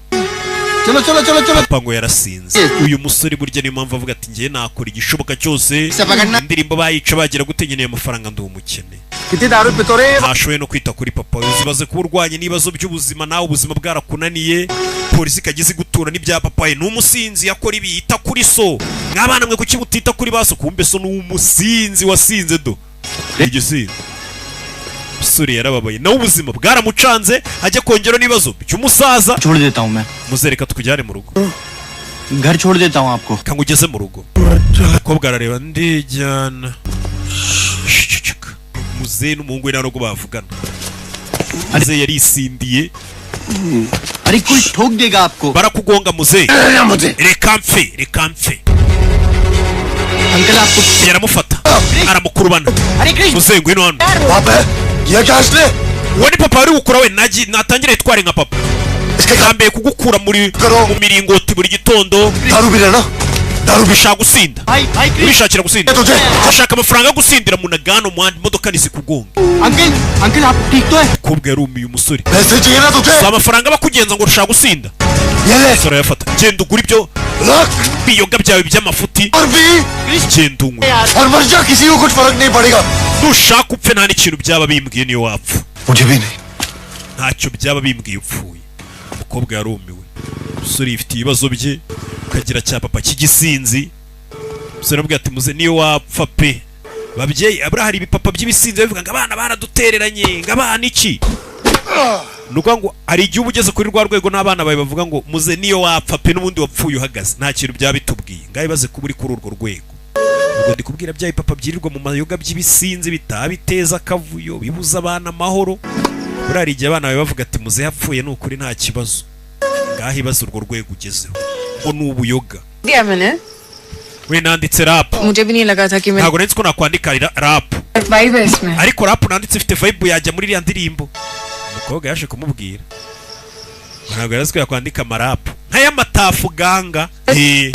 चलो चलो चलो चलो। Papa ngo yarasinze. Uyu musore burya niyo mpamvu avuga ati ngiye nakora igishoboka cyose indirimbo bayica bagira gute, nkeneye amafaranga, ndi umukene. कितनी दारू पितो रे। Ntashoboye no kwita kuri papa. Uzibaze kuba urwanye n'ibibazo by'ubuzima, nawe ubuzima bwarakunaniye, polisi ikajya izi gutura n'ibya papa we ni umusinzi, yakora ibi, yita kuri so. Mwabana mwe, kuki mutita kuri ba so? Kumbe so ni umusinzi wasinze do igisinzi. Umusore yarababaye, nawe ubuzima bwaramucanze, ajya kongera n'ibibazo by'umusaza. छोड़ देता हूँ मैं। Muzereka tukujyane mu rugo. घर छोड़ देता हूँ आपको। Kangugeze mu rugo. Umukobwa arareba ndijyana. Shh, muzehe n'umuhungu we nta nubwo bavugana, muzehe yarisindiye. अरे कोई ठोक देगा आपको। Barakugonga muzehe. Reka mpfe, reka mpfe. Uncle आपको। Yaramufata aramukurubana. अरे Krishna. Muzehe, ngwino hano. बाप है ये क्या असले? Uwo ni papa wari gukura we natangire yitware nka papa. Yambaye kugukura muri mu miringoti buri gitondo. दारू पी रहा ना, दारू पी। Ushaka gusinda? भाई भाई Krishna. Urishakira gusinda? तुझे। Ushaka amafaranga yo gusindira mu nagano muhanda, imodoka ntizikugonge. Uncle, uncle आप ठीक तो है? Umukobwa yarumiye umusore. पैसे चाहिए ना तुझे? Si amafaranga bakugenza ngo ushaka gusinda? ये ले। Umusore arayafata, genda ugura ibyo रख। biyoga byawe by'amafuti. और भी। Genda unywe. और मर जा, किसी को कुछ फर्क नहीं पड़ेगा। Nushaka upfe, nta n'ikintu byaba bimbwiye niyo wapfa. मुझे भी नहीं। Ntacyo byaba bimbwiye upfuye. Umukobwa yarumiwe, umusore yifitiye ibibazo bye, ukagira cya papa cy'igisinzi. Umusore aramubwira ati muze niyo wapfa pe. Babyeyi abura hari ibipapa by'ibisinzi babivuga ngo abana baradutereranye, ngo abana iki. Ni ukuvuga ngo hari igihe uba ugeze kuri rwa rwego n'abana bawe bavuga ngo muze niyo wapfa pe, n'ubundi wapfuye uhagaze, nta kintu byaba bitubwiye. Ngaho ibaze kuba uri kuri urwo rwego. Ubwo ndi kubwira bya bipapa byirirwa mu mayoga by'ibisinzi bitaha biteza akavuyo, bibuza abana amahoro. Buriya hari igihe abana bawe bavuga ati muze yapfuye ni ukuri nta kibazo. Ngaho ibaze urwo rwego ugezeho ngo ni ubuyoga. दिया मैंने। We nanditse rap. मुझे भी नहीं लगा था कि मैं Ntabwo nari nzi ko nakwandika rap. Vibe है इसमें। Ariko rap nanditse ifite vibe yajya muri iriya ndirimbo. Umukobwa yaje kumubwira ntabwo yari azi ko yakwandika amarapu nk'ay'amatafu ganga. Eh,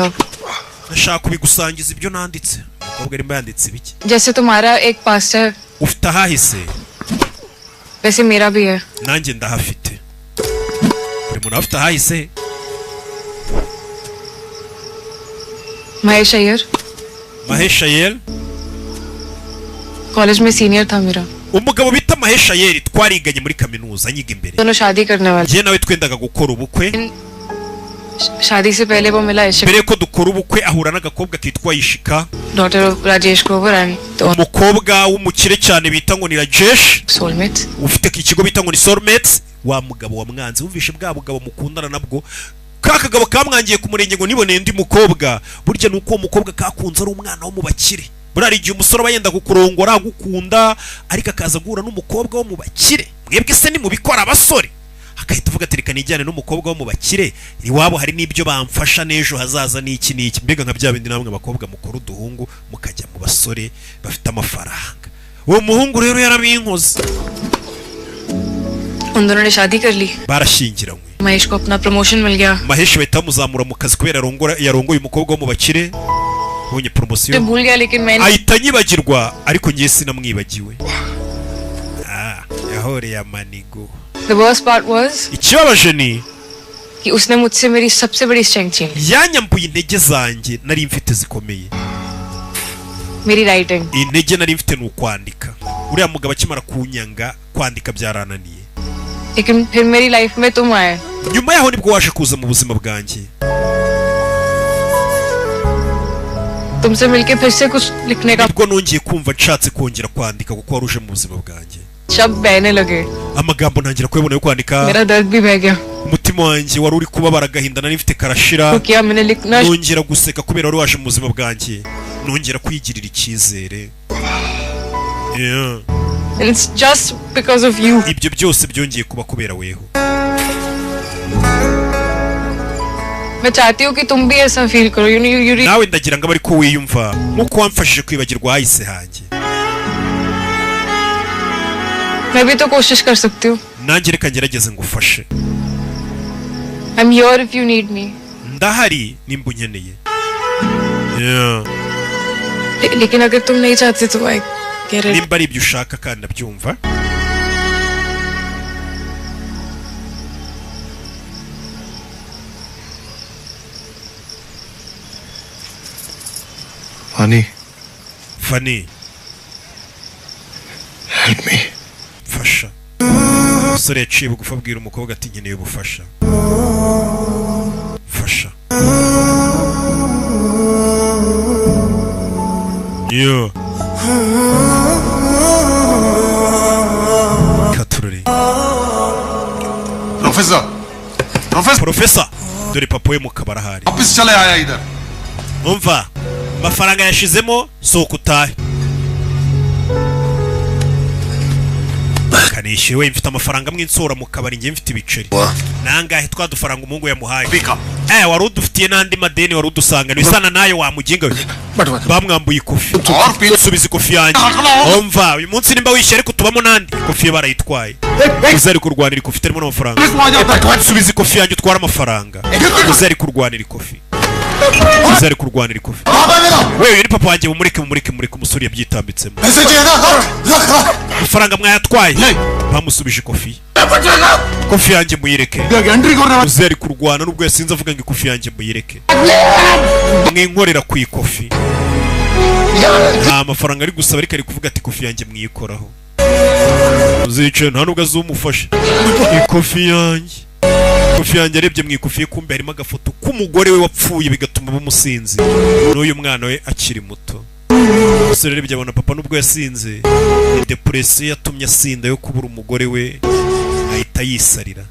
ndashaka kubigusangiza ibyo nanditse. Umukobwa arimo yanditse ibiki? जैसे तुम्हारा एक पास्ट है, Ufite ahahise, वैसे मेरा भी है। nanjye ndahafite. Buri muntu afite ahahise. Mahesh Iyer. Mahesh Iyer. College में सीनियर था मेरा। Umugabo bita Mahesh Iyer twariganye muri kaminuza nyiga imbere. दोनों शादी करने वाले। Njye nawe twendaga gukora ubukwe. शादी से पहले वो मिला Ishika, Mbere yuko dukora ubukwe ahura n'agakobwa kitwa Ishika, daughter of Rajesh Grover and umukobwa w'umukire cyane bita ngo ni Rajesh, soulmates. Ufite ikigo bita ngo ni Soulmates. Wa mugabo wa mwanzi wumvishe bwa bugabo mukundana nabwo, ka kagabo kamwangiye ku murenge ngo niboneye undi mukobwa. Burya ni uko uwo mukobwa kakunze ari umwana wo mu bakire. Buriya hari igihe umusore aba yenda kukurongora agukunda, ariko akaza guhura n'umukobwa wo mu bakire. Mwebwe se nimubikora abasore? Agahita avuga ati reka nijyane n'umukobwa wo mu bakire, iwabo hari n'ibyo bamfasha n'ejo hazaza n'iki n'iki. Mbega nka bya bindi namwe abakobwa mukora uduhungu mukajya mu basore bafite amafaranga. Uwo muhungu rero yarabinkoze. उन दोनों ने शादी कर ली। Barashyingiranywe. Mahesh को अपना प्रमोशन मिल गया। Mahesh bahita bamuzamura mu kazi kubera yarongoye umukobwa wo mu bakire, ubonye मुझे poromosiyo. भूल गया, लेकिन मैंने Ahita anyibagirwa, ariko ngiye sinamwibagiwe. Yahoreye amanigo. The worst part was Ikibabaje ni कि उसने मुझसे मेरी सबसे बड़ी strength छीन ली। Yanyambuye intege zanjye nari mfite zikomeye. मेरी writing. Intege nari mfite ni ukwandika. Uriya mugabo akimara kunyanga, kwandika byarananiye. लेकिन फिर मेरी life में तुम आए। Nyuma yaho nibwo waje kuza mu buzima bwanjye. तुमसे मिलके फिर से कुछ लिखने का Nibwo nongeye kumva nshatse kongera kwandika kuko wari uje mu buzima bwanjye. शब्द बहने लगे। Amagambo ntangira kuyabona yo kwandika. मेरा दर्द भी बह गया। Umutima wanjye wari uri kubabara, agahinda nari mfite karashira. तो किया मैंने लिखना Nongera guseka kubera wari waje mu buzima bwanjye, nongera kwigirira icyizere. Yeah. And it's just because of you. Ibyo byose byongeye kuba kubera weho. मैं चाहती हूँ कि तुम भी ऐसा feel करो। You know, you really Nawe ndagira ngo abe ariko wiyumva nk'uko wamfashije kwibagirwa ahahise hanjye. मैं भी तो कोशिश कर सकती हूँ। Nanjye reka ngerageze ngufashe. I'm here if you need me. Ndahari nimba unkeneye. Yeah. लेकिन अगर तुम नहीं चाहते तो I get it. Nimba ari ibyo ushaka kandi ndabyumva. Fani, Fani, help me. Mfasha. Umusore yaciye bugufi abwira umukobwa ati nkeneye ubufasha, mfasha. Yo katurore. Professor, professor, Profesa, dore papa we mu kabari ahari. वापस चले आया इधर। Umva, amafaranga yashizemo, sohoka utahe. Kanishyuwe, mfite amafaranga amwe nsora mu kabari, njye mfite ibiceri nangahe twa dufaranga umuhungu yamuhaye. Wari udufitiye n'andi madeni wari udusanga isana nayo wa muginga we. Bamwambuye ikofi. Subiza ikofi yanjye. Umva, uyu munsi nimba wishyuye ariko tubamo n'andi. Ikofi ye barayitwaye. Uzari kurwanira ikofi itarimo n'amafaranga. Subiza ikofi yanjye utware amafaranga. Uzari kurwanira ikofi. Uzari kurwanira ikofi. Wewe uyu ni papa wanjye, mumureke mumureke mumureke. Umusore yabyitambitsemo. Amafaranga mwayatwaye. Bamusubije ikofi. Ikofi yanjye muyireke. Uzari kurwana nubwo yasinze avuga ngo ikofi yanjye muyireke. Mwinkorera ku ikofi. Nta mafaranga ari gusaba ariko ari kuvuga ati ikofi yanjye mwiyikoraho. Uzicaye nta nubwo azumufasha. Ikofi yanjye. Ikofi yanjye arebye mu ikofi ye kumbe harimo agafoto k'umugore we wapfuye bigatuma bamusinzi. N'uyu mwana we akiri muto. Umusore arebye abona papa nubwo yasinze, ni depression yatumye asinda yo kubura umugore we, ahita yisarira.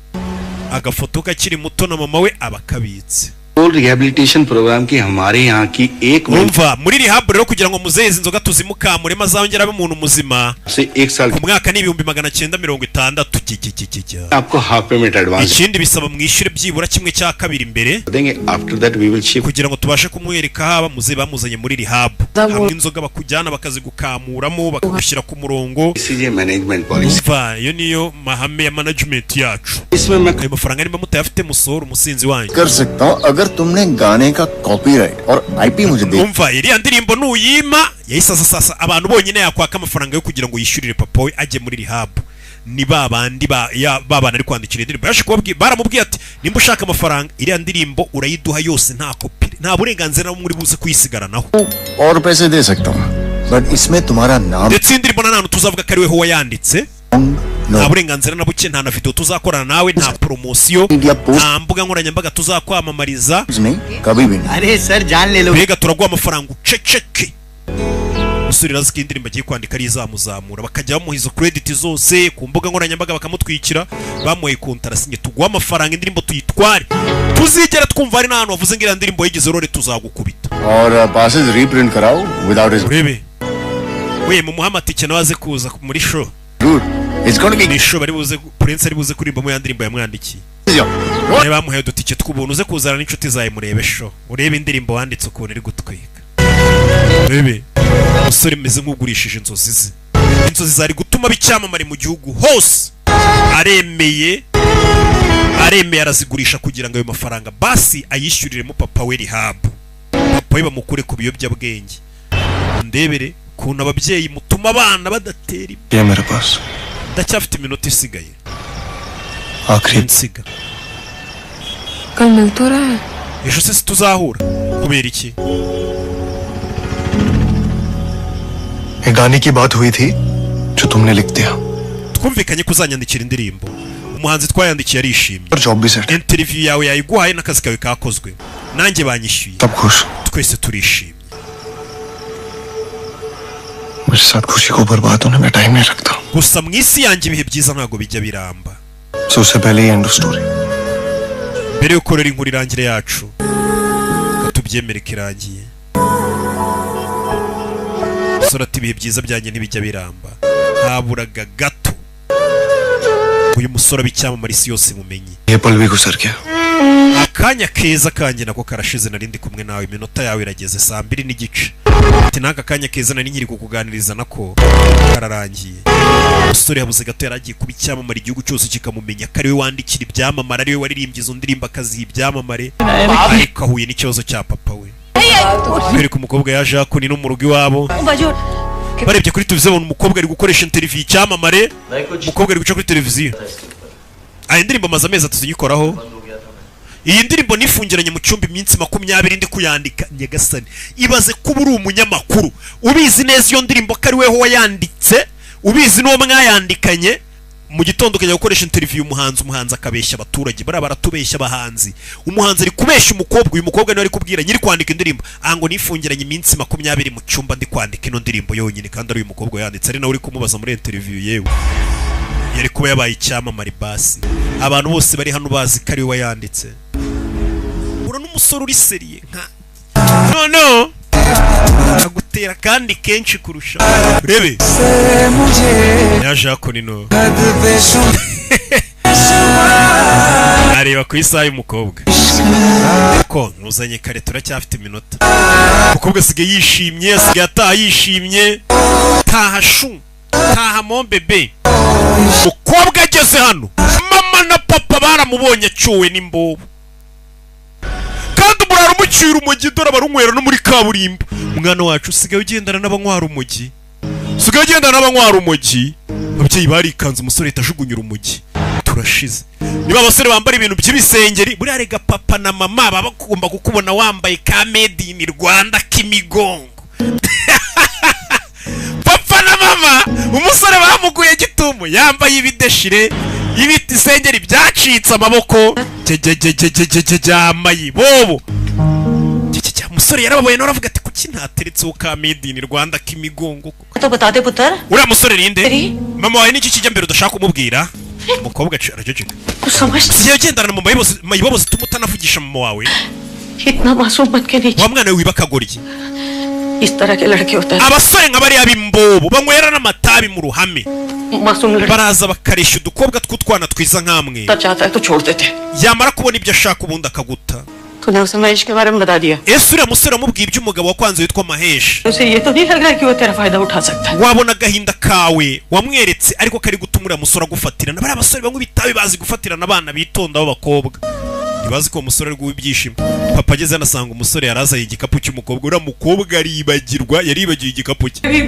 Agafoto kakiri muto na mama we abakabitse. Rehabilitation programme की हमारे यहाँ की एक Umva, muri rehab rero kugira ngo muzehe izi nzoga tuzimukamure maze azongere abe umuntu muzima, से एक साल ku mwaka ni 960,000 gigigigija. आपको half payment advance Ikindi bisaba mwishyure byibura 1/2 imbere देंगे। After that we will shift. kugira ngo tubashe kumwereka haba muzehe bamuzanye muri rehab, hamwe inzoga bakujyana bakazigukamuramo bakagushyira ku murongo. इसीलिए management policy. Umva, iyo niyo mahame ya management yacu. इसमें मैं Ayo mafaranga nimba mutayafite musohora umusinzi wanyu. कर सकता हूँ अगर तुमने गाने का कॉपीराइट और आईपी मुझे दे। Umva, iriya ndirimbo nuyima yahise aza sasa abantu bonyine yakwaka amafaranga yo kugira ngo yishyurire papa we ajye muri rehab ni ba bandi ba ya ba bana ari kwandikira indirimbo. Yaje kubabwira, baramubwiye ati nimba ushaka amafaranga iriya ndirimbo urayiduha yose, nta kopi, nta burenganzira na bumwe uri buze kuyisigaranaho. और पैसे दे सकता हूँ but इसमें तुम्हारा नाम Ndetse iyi ndirimbo nta hantu tuzavuga ko ari weho wayanditse, nta burenganzira na buke, nta na video tuzakorana nawe, nta promosiyo, nta mbuga nkoranyambaga tuzakwamamariza. नहीं, कभी भी नहीं। अरे sir जान ले लो। Mbega turaguha amafaranga uceceke. Umusore arazi ko indirimbo agiye kwandika ari izamuzamura, bakajya bamuha izo credit zose ku mbuga nkoranyambaga bakamutwikira. Bamuhaye kontara asinye, tuguha amafaranga indirimbo tuyitware, tuzigera twumva hari n'ahantu wavuze ngo iriya ndirimbo yigize rore tuzagukubita. और passes reprint कराओ without his Urebe we mumuhe amatike nawe aze kuza muri show. Dude, it's gonna be Ni show bari buze, Prince ari buze kuririmba ya ndirimbo yamwandikiye. Nawe bamuhaye udutike tw'ubuntu, uze kuzana n'inshuti zawe murebe show, urebe indirimbo wanditse ukuntu iri gutwika. Urebe umusore meze nk'ugurishije inzozi ze, inzozi zari gutuma aba icyamamare mu gihugu hose, aremeye aremeye arazigurisha kugira ngo ayo mafaranga basi ayishyuriremo papa we rehab, papa we bamukure ku biyobyabwenge. Ndebere ukuntu ababyeyi mutuma abana badatera imbere. ये मेरे पास। Ndacyafite iminota isigaye. आखिरी Nsiga. कल मिल तो रहा है। Ejo se tuzahura? Kubera iki? एक गाने की बात हुई थी जो तुमने लिख दिया। Twumvikanye ko uzanyandikira indirimbo. Umuhanzi twayandikiye arishimye. और जॉब भी set. Interview yawe yayiguhaye n'akazi kawe kakozwe, nanjye banyishyuye. तब खुश। Twese turishimye. मेरे साथ खुशी को बर्बाद होने में टाइम नहीं रखता। Gusa mu isi yanjye ibihe byiza ntabwo bijya biramba. सो उससे पहले ही end of story. Mbere y'uko rero inkuru irangire yacu, tubyemere ko irangiye. Umusore ati ibihe byiza byanjye ntibijya biramba. Haburaga gato uyu musore aba icyamamare, isi yose mumenye. ये पल भी गुजर गया। Akanya keza kanjye nako karashize, nari ndi kumwe nawe. Iminota yawe irageze 2:30. Ati n'aka kanya keza nari nkiri kukuganiriza nako kararangiye. Umusore yabuze gato, yari agiye kuba icyamamare, igihugu cyose kikamumenya ko ariwe wandikira ibyamamare, ariwe waririmbye izo ndirimbo akaziha ibyamamare, ariko ahuye n'ikibazo cya papa we. Kwereka umukobwa yaje hakuni no mu rugo iwabo, barebye kuri televiziyo babona umukobwa ari gukoresha interview icyamamare. Umukobwa ari guca kuri televiziyo. Aya indirimbo amaze amezi 3 nyikoraho. Iyi ndirimbo nifungiranye mu cyumba iminsi 20 ndi kuyandika. Nyagasani, ibaze kuba uri umunyamakuru ubizi neza iyo ndirimbo ko ari weho wayanditse, ubizi n'uwo mwayandikanye, mu gitondo ukajya gukoresha interview umuhanzi, umuhanzi akabeshya abaturage. Bariya baratubeshya abahanzi. Umuhanzi ari kubeshya umukobwa, uyu mukobwa niwe ari kubwira nyiri kwandika indirimbo ngo nifungiranye iminsi 20 mu cyumba ndi kwandika ino ndirimbo yonyine, kandi ari uyu mukobwa yanditse, ari nawe uri kumubaza muri interview. Yewe, yari kuba yabaye icyamamare basi, abantu bose bari hano bazi ko ari we wayanditse. Ura n'umusore uri sérieux nka no agutera kandi kenshi kurusha. Urebe yaje hakuno areba ku isaha y'umukobwa ko ntuzanye kare, turacyafite iminota. Umukobwa asigaye yishimye, asigaye ataha yishimye. Taha shu, taha mon bébé. Umukobwa ageze hano, mama na papa baramubonye acyuwe n'imbobo, kandi umurara umucyura umugi, dore abarunywera no muri kaburimbo. Umwana wacu usigaye ugendana n'abanywara umugi, usigaye ugendana n'abanywara umugi. Ababyeyi barikanze, umusore ahita ajugunya urumogi. Turashize. Niba abasore bambara ibintu by'ibisengeri, buriya rega papa na mama baba bagomba kukubona wambaye ka made in Rwanda k'imigongo. Papa na mama, umusore bamuguye gitumo yambaye ibideshire, ibiti isengeri byacitse amaboko, yambaye bobo. Umusore yarababaye nawe aravuga ati kuki ntateretseho ka made in Rwanda k'imigongo? तो बता दे पुत्र। Uriya musore ninde? Mama wawe niki kijya mbere udashaka kumubwira? Umukobwa araceceka. Siyo ugendana mu mayibobo zituma utanavugisha mama wawe. इतना मासूम बन के नहीं। Wa mwana we wiba akagoryi. इस तरह के लड़के होते हैं। Abasore nka bariya b'imbobo banywera n'amatabi mu ruhame, मासूम लड़का baraza bakareshya udukobwa tw'utwana twiza nkamwe, चाहता है तो छोड़ देते। yamara kubona ibyo ashaka ubundi akaguta. तूने उसे महेश के बारे में बता दिया। Ese uriya musore wamubwiye iby'umugabo wakwanze witwa Mahesh? उसे ये तो नहीं लग रहा है कि वो तेरा फायदा उठा सकता है। Wabona agahinda kawe wamweretse ariko kari gutuma uriya musore agufatirana. Bariya basore banywa ibitabi bazi gufatirana abana bitonda b'abakobwa, ntibazi ko uwo musore ari guha ibyishimo. Papa ageze hano asanga umusore yarazanye igikapu cy'umukobwa. Uriya mukobwa aribagirwa, yaribagiwe igikapu cye. अभी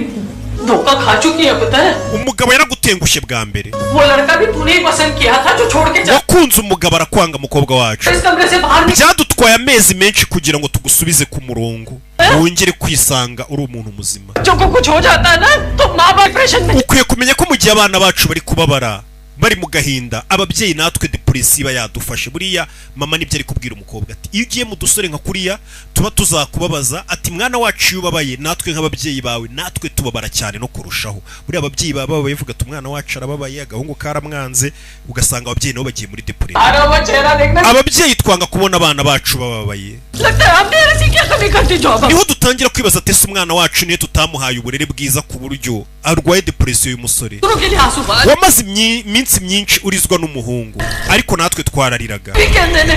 धोखा खा चुकी है पता है। Umugabo yaragutengushye bwa mbere. वो लड़का भी तूने ही पसंद किया था जो छोड़ के चला। Wakunze umugabo arakwanga, mukobwa wacu. इस कमरे से बाहर निकल। Byadutwaye amezi menshi kugira ngo tugusubize ku murongo, wongere kwisanga uri umuntu muzima. बच्चों को कुछ हो जाता है ना तो माँ बाप depression में। Ukwiye kumenya ko mu gihe abana bacu bari kubabara, bari mu gahinda, ababyeyi natwe depression iba yadufashe. Buriya mama nibyo ari kubwira umukobwa ati iyo ugiye mu dusore nka kuriya tuba tuzakubabaza. Ati mwana wacu iyo ubabaye natwe nk'ababyeyi bawe natwe tubabara cyane no kurushaho. Buriya ababyeyi baba babaye bavuga ati umwana wacu arababaye, agahungu karamwanze, ugasanga ababyeyi nabo bagiye muri depression. अरे वो चेहरा देखना Ababyeyi twanga kubona abana bacu bababaye. लगता है हमने ऐसी क्या कमी कर दी जो अब Niho dutangira kwibaza ati ese umwana wacu niyo tutamuhaye uburere bwiza ku buryo arwaye depression y'umusore? दूसरों के लिए आंसू बहा Wamaze iminsi myinshi urizwa n'umuhungu, ariko natwe twarariraga. भी कहने ने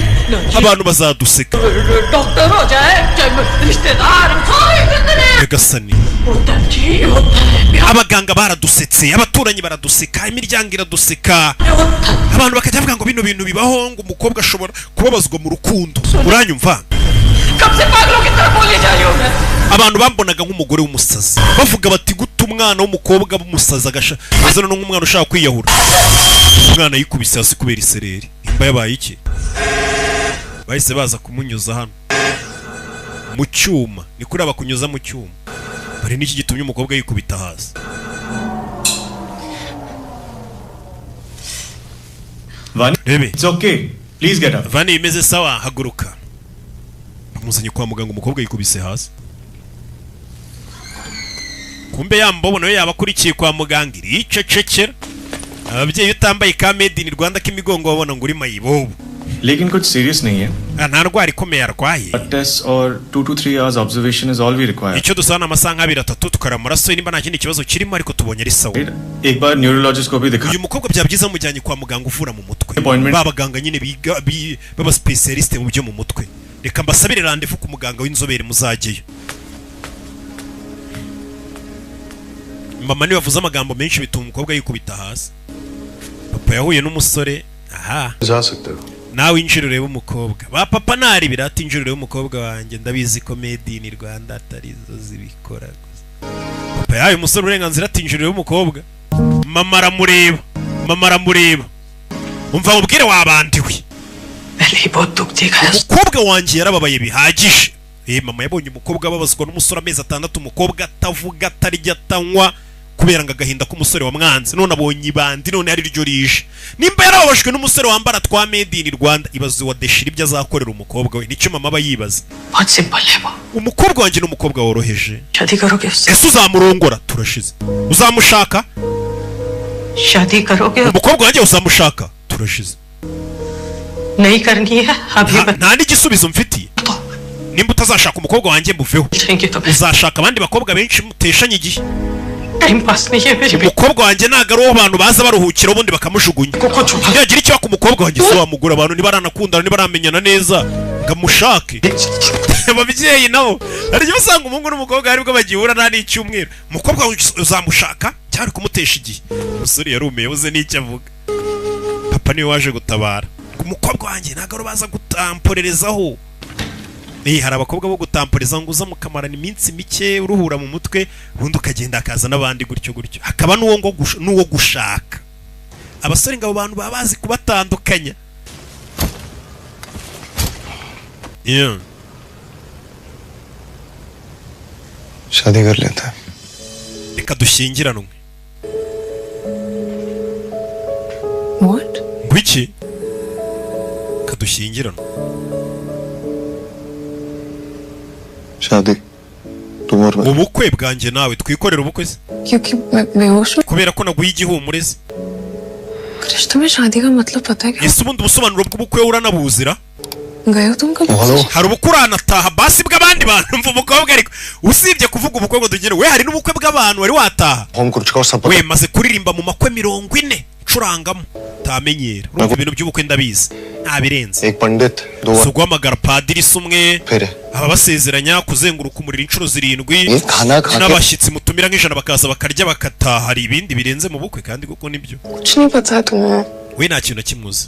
Abantu bazaduseka. Doctor हो जाए चाहे रिश्तेदार सारे कितने Nyagasani, होता है जी होता है abaganga baradusetse, abaturanyi baraduseka, imiryango iraduseka, abantu bakajya bavuga ngo bino bintu bibaho, ngo umukobwa ashobora kubabazwa mu rukundo. Uranyumva? कब से पागलों की तरह बोली जा रही हूँ मैं। Abantu bambonaga nk'umugore w'umusazi, bavuga bati guta umwana w'umukobwa b'umusazi agasha azana n'umwana ushaka kwiyahura. Umwana yikubise hasi kubera isereri. Imba yabaye iki? Bahise baza kumunyuza hano mu cyuma. Ni kuri abakunyuza mu cyuma bari n'iki gitumye umukobwa yikubita hasi. Vani, Rebe. it's okay. Please get up. Vani, imeze sawa, haguruka. Bamuzanye kwa muganga, umukobwa yikubise hasi. Kumbe yambobo nawe yabakurikiye kwa muganga iricecekera. Ababyeyi utambaye ka made in Rwanda k'imigongo babona ngo uri mayibobo. लेकिन कुछ serious नहीं है। Nta ndwara ikomeye arwaye. Blood test और 2 to 3 hours observation is all we require. Icyo dusaba ni amasaha nk'abiri atatu tukareba amaraso ye nimba nta kindi kibazo kirimo, ariko tubonye ari sawa. एक बार neurologist को भी दिखा। Uyu mukobwa byaba byiza mujyanye kwa muganga uvura mu mutwe. Appointment. Ba baganga nyine biga baba specialist mu byo mu mutwe. Reka mbasabire rendez-vous ku muganga w'inzobere muzajyeyo. Mama niwe wavuze amagambo menshi bituma umukobwa yikubita hasi. Papa yahuye n'umusore. Aha. जा सकते हो। Nawe injira urebe umukobwa. Ba papa ntari birata, injira urebe umukobwa wanjye, ndabizi ko made in Rwanda atari zo zibikora gusa. Papa yahaye umusore uburenganzira ati injira urebe umukobwa. Mama aramureba, mama aramureba. Umva mubwire wabandiwe. Umukobwa wanjye yarababaye bihagije. Mama yabonye umukobwa ababazwa n'umusore amezi 6, umukobwa atavuga, atarya, atanywa kubera ngo agahinda k'umusore wamwanze. None abonye ibandi, none ari ryo rije. Nimba yarababajwe n'umusore wambara twa made in Rwanda, ibaze wa deshira ibyo azakorera umukobwa we. Nicyo mama aba yibaza. Umukobwa wanjye ni umukobwa woroheje. Ese uzamurongora? Turashize. Uzamushaka? Umukobwa wanjye uzamushaka? Turashize. Nta n'igisubizo mfitiye. Nimba utazashaka umukobwa wanjye mbuveho, uzashaka abandi bakobwa benshi muteshanye igihe. Umukobwa wanjye ntago ari uwo abantu baza baruhukira ubundi bakamujugunya. Yagira icyo ku mukobwa wanjye si wamugura. Abantu ntibaranakundana, ntibaramenyana neza ngo amushake. Ababyeyi nabo hari igihe usanga umuhungu n'umukobwa aribwo bagihura nta n'icyumweru. Umukobwa uzamushaka cyari kumutesha igihe. Umusore yarumiye uze n'icyo avuga. Papa niwe waje gutabara. Umukobwa wanjye ntago ari baza gutamporerezaho. Hari abakobwa bo gutamporeza ngo uza mukamarana iminsi mike uruhura mu mutwe, ubundi ukagenda akaza n'abandi gutyo gutyo. Hakaba n'uwo ngo n'uwo gushaka. Abasore ngabo bantu baba bazi kubatandukanya. Yeah. शादी कर लेते हैं। Reka dushyingiranwe. What? Ngwiki? Reka dushyingiranwe. शादी तुम और मैं। Ubukwe bwanjye nawe twikorera ubukwe se? क्योंकि मैं बेहोश हूँ। Kubera ko naguye igihumure se? Krrish तुम्हें शादी का मतलब पता है क्या? Ese ubundi ubusobanuro bw'ubukwe uranabuzira? गए हो तुम कभी? Hari ubukwe uranataha basi bw'abandi bantu. Mva umukobwa ariko usibye kuvuga ubukwe ngo tugere we, hari n'ubukwe bw'abantu wari wataha. We maze kuririmba mu makwe 40 ncurangamo utamenyera. Urumva ibintu by'ubukwe ndabizi ntabirenze. एक पंडित दो Si uguhamagara padiri se umwe फिर aba basezeranya kuzenguruka umuriro inshuro 7 khana khake n'abashyitsi mutumira nk'ijana bakaza bakarya bakataha. Hari ibindi birenze mu bukwe kandi kuko nibyo. कुछ नहीं पता है तुम्हें। We nta kintu na kimwe uzi.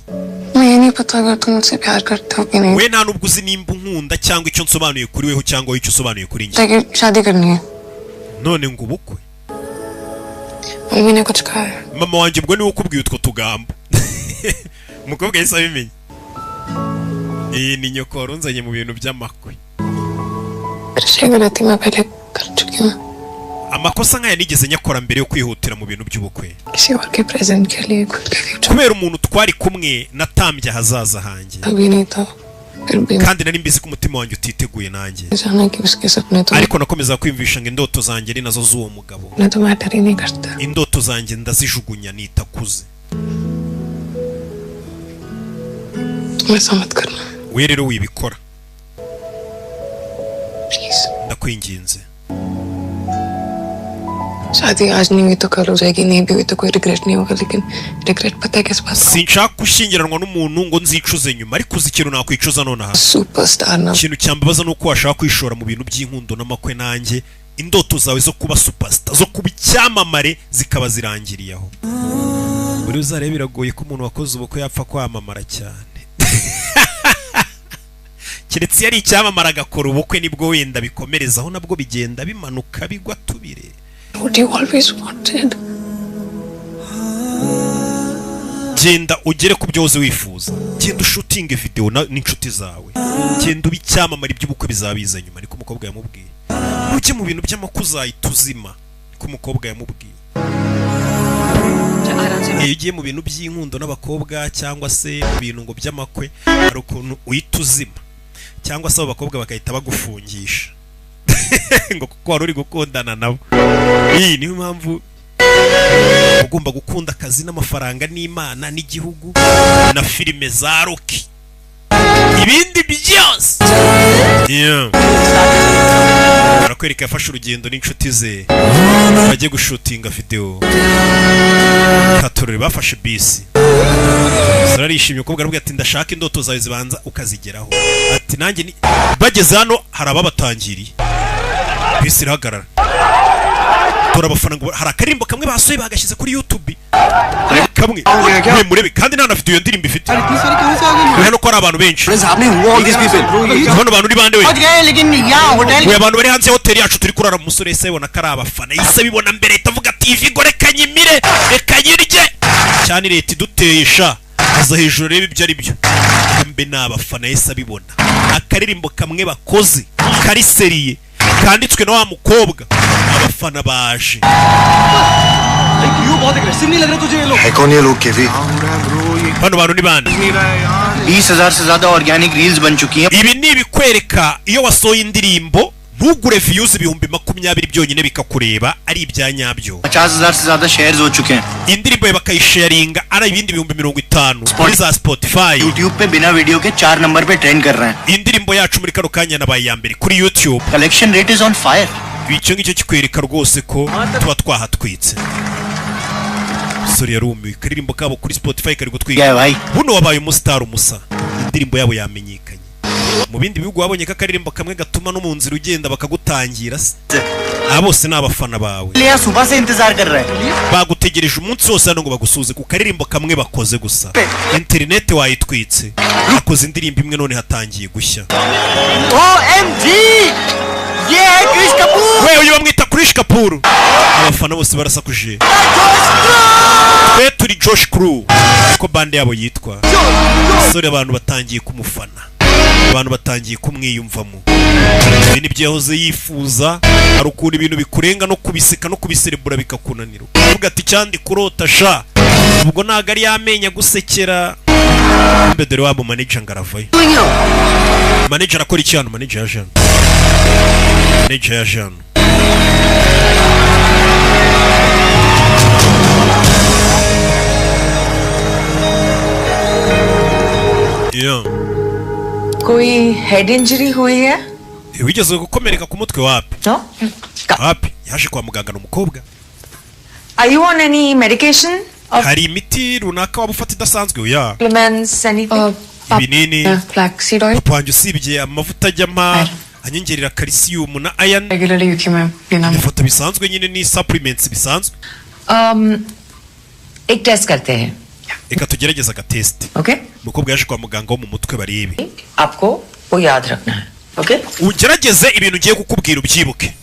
मैं ये नहीं पता अगर तुम मुझसे प्यार करते हो कि नहीं। We nta nubwo uzi nimba unkunda cyangwa icyo nsobanuye kuri weho cyangwa icyo usobanuye kuri njye. लेकिन शादी करनी है। None ngo ubukwe? Mummy ने कुछ कहा है? Mama wanjye ubwo niwe ukubwiye utwo tugambo. Umukobwa yahise abimenya. Iyi ni nyoko warunzanye mu bintu by'amakwe. Krish ये गलती मैं पहले कर चुकी हूँ। Amakosa nk'aya nigeze nyakora mbere yo kwihutira mu bintu by'ubukwe. किसी और के प्रेजेंट के लिए खुद के future Kubera umuntu twari kumwe natambye ahazaza hanjye. अभी नहीं था। फिर भी Kandi nari mbizi ko umutima wanjye utiteguye nanjye. जाना कि उसके सपने तो Ariko nakomeza kwiyumvisha ngo indoto zanjye ari nazo z'uwo mugabo. ना तो मैटर ही नहीं करता। Indoto zanjye ndazijugunya nitakuze. तुम ऐसा मत करना We rero wibikora. Please. Ndakwinginze. शादी आज नहीं हुई तो कल हो जाएगी, नहीं भी हुई तो कोई रिग्रेट नहीं होगा, लेकिन रिग्रेट पता है किस बात का? Sinshaka gushyingiranwa n'umuntu ngo nzicuze nyuma, ariko uzi ikintu nakwicuza nonaha. Superstar ना Ikintu cyambabaza nuko washaka kwishora mu bintu by'inkundo n'amakwe nanjye, indoto zawe zo kuba superstar, zo kuba icyamamare zikaba zirangiriye aho. Buri uzarebe biragoye ko umuntu wakoze ubukwe yapfa kwamamara cyane. Keretse yari icyamamara agakora ubukwe, nibwo wenda bikomerezaho, nabwo bigenda bimanuka bigwa tubire. What you always wanted. Genda ugere ku byo wifuza, genda ushutinge video n'inshuti zawe, genda ube icyamamare, iby'ubukwe bizabiza nyuma, niko umukobwa yamubwiye. Ujye mu bintu by'amakwe uzahita uzima, niko umukobwa yamubwiye. Iyo ugiye mu bintu by'inkundo n'abakobwa cyangwa se mu bintu ngo by'amakwe, hari ukuntu uhita uzima, cyangwa se abo bakobwa bagahita bagufungisha ngo kuko wari uri gukundana nabo. Iyi niyo mpamvu ugomba gukunda akazi n'amafaranga n'Imana n'igihugu na filime za Rocky, ibindi byose. Barakwereka yafashe urugendo n'inshuti ze bajye gushutinga video. Katorore bafashe bisi. Arishimye umukobwa aravuga ati ndashaka indoto zawe zibanza ukazigeraho. Ati nanjye ni bageze hano hari ababatangiriye. Bisi irahagarara. Tora abafana ngo hari akarimbo kamwe basoye bagashyize kuri YouTube. Kamwe murebe kandi nta na video iyo ndirimbo ifite. Hano ko ari abantu benshi. Bano bantu ni bande we? We abantu bari hanze ya hoteli yacu turi kurara. Umusore yise abibona ko ari abafana, yise abibona mbere ahita avuga ati iyi ngo reka nyimire, reka nyirye cyane, leta iduteye sha. Aza hejuru reba ibyo ari byo, mbe ni abafana, yise abibona akaririmbo kamwe bakoze kari seriye kanditswe na wa mukobwa, abafana baje. है कौन ये लोग केवी? Bano bantu ni bande? 20,000 से ज्यादा organic reels बन चुकी हैं। Ibi ni ibikwereka iyo wasohoye indirimbo ntugure views 20,000 byonyine bikakureba ari ibya nyabyo. 50,000 से ज्यादा shares हो चुके हैं। Indirimbo ye bakayisharinga ari ibindi 50,000 kuri za Spotify. YouTube पे बिना वीडियो के 4 नंबर पे ट्रेंड कर रहे हैं। Indirimbo yacu muri kano kanya nabaye iya mbere kuri YouTube. Collection rate is on fire. Icyo ngicyo kikwereka rwose ko tuba twahatwitse. Sori yarumiwe, akaririmbo kabo kuri Spotify kari gutwika. Buno wabaye umustar umusa, indirimbo yabo yamenyekanye mu bindi bihugu. Wabonye ko akaririmbo kamwe gatuma no mu nzira ugenda bakagutangira se. Aba bose ni abafana bawe, ले सुबह से इंतजार कर रहे हैं। bagutegereje umunsi wose hano ngo bagusuze ku karirimbo kamwe bakoze gusa. Interineti wayitwitse, bakoze indirimbo imwe none hatangiye gushya. OMG ये है Krish Kapoor. We uyu bamwita Krish Kapoor. Abafana bose barasakuje, twe turi Josh Crew niko bande yabo yitwa. Sore abantu batangiye kumufana, abantu batangiye kumwiyumvamo. Ibi nibyo yahoze yifuza. Hari ukuntu ibintu bikurenga no kubiseka no kubiserebura bikakunanira, uvuga ati cyandi kurota sha, ubwo ntago ari yamenya gusekera. Mbe dore wabo manager ngaravayo. Manager akora iki hano? Manager ya Jean, manager ya Jean. Yeah. कोई head injury हुई है? Wigeze gukomereka ku mutwe? Wapi? No? Wapi? Yaje kwa muganga n'umukobwa. Are you on any medication? Hari imiti runaka waba ufata idasanzwe? Oya. Supplements, anything? Ibinini? Flaxseed oil. Papa wanjye usibye amavuta ajyama anyongerera calcium na iron Regularly क्योंकि मैं पीना ndafata bisanzwe nyine, ni supplements bisanzwe. एक test करते हैं। Reka tugerageze agatest. Okay? Umukobwa yaje kwa muganga wo mu mutwe barebe. आपको वो याद रखना है। Okay? Ugerageze ibintu ngiye kukubwira ubyibuke.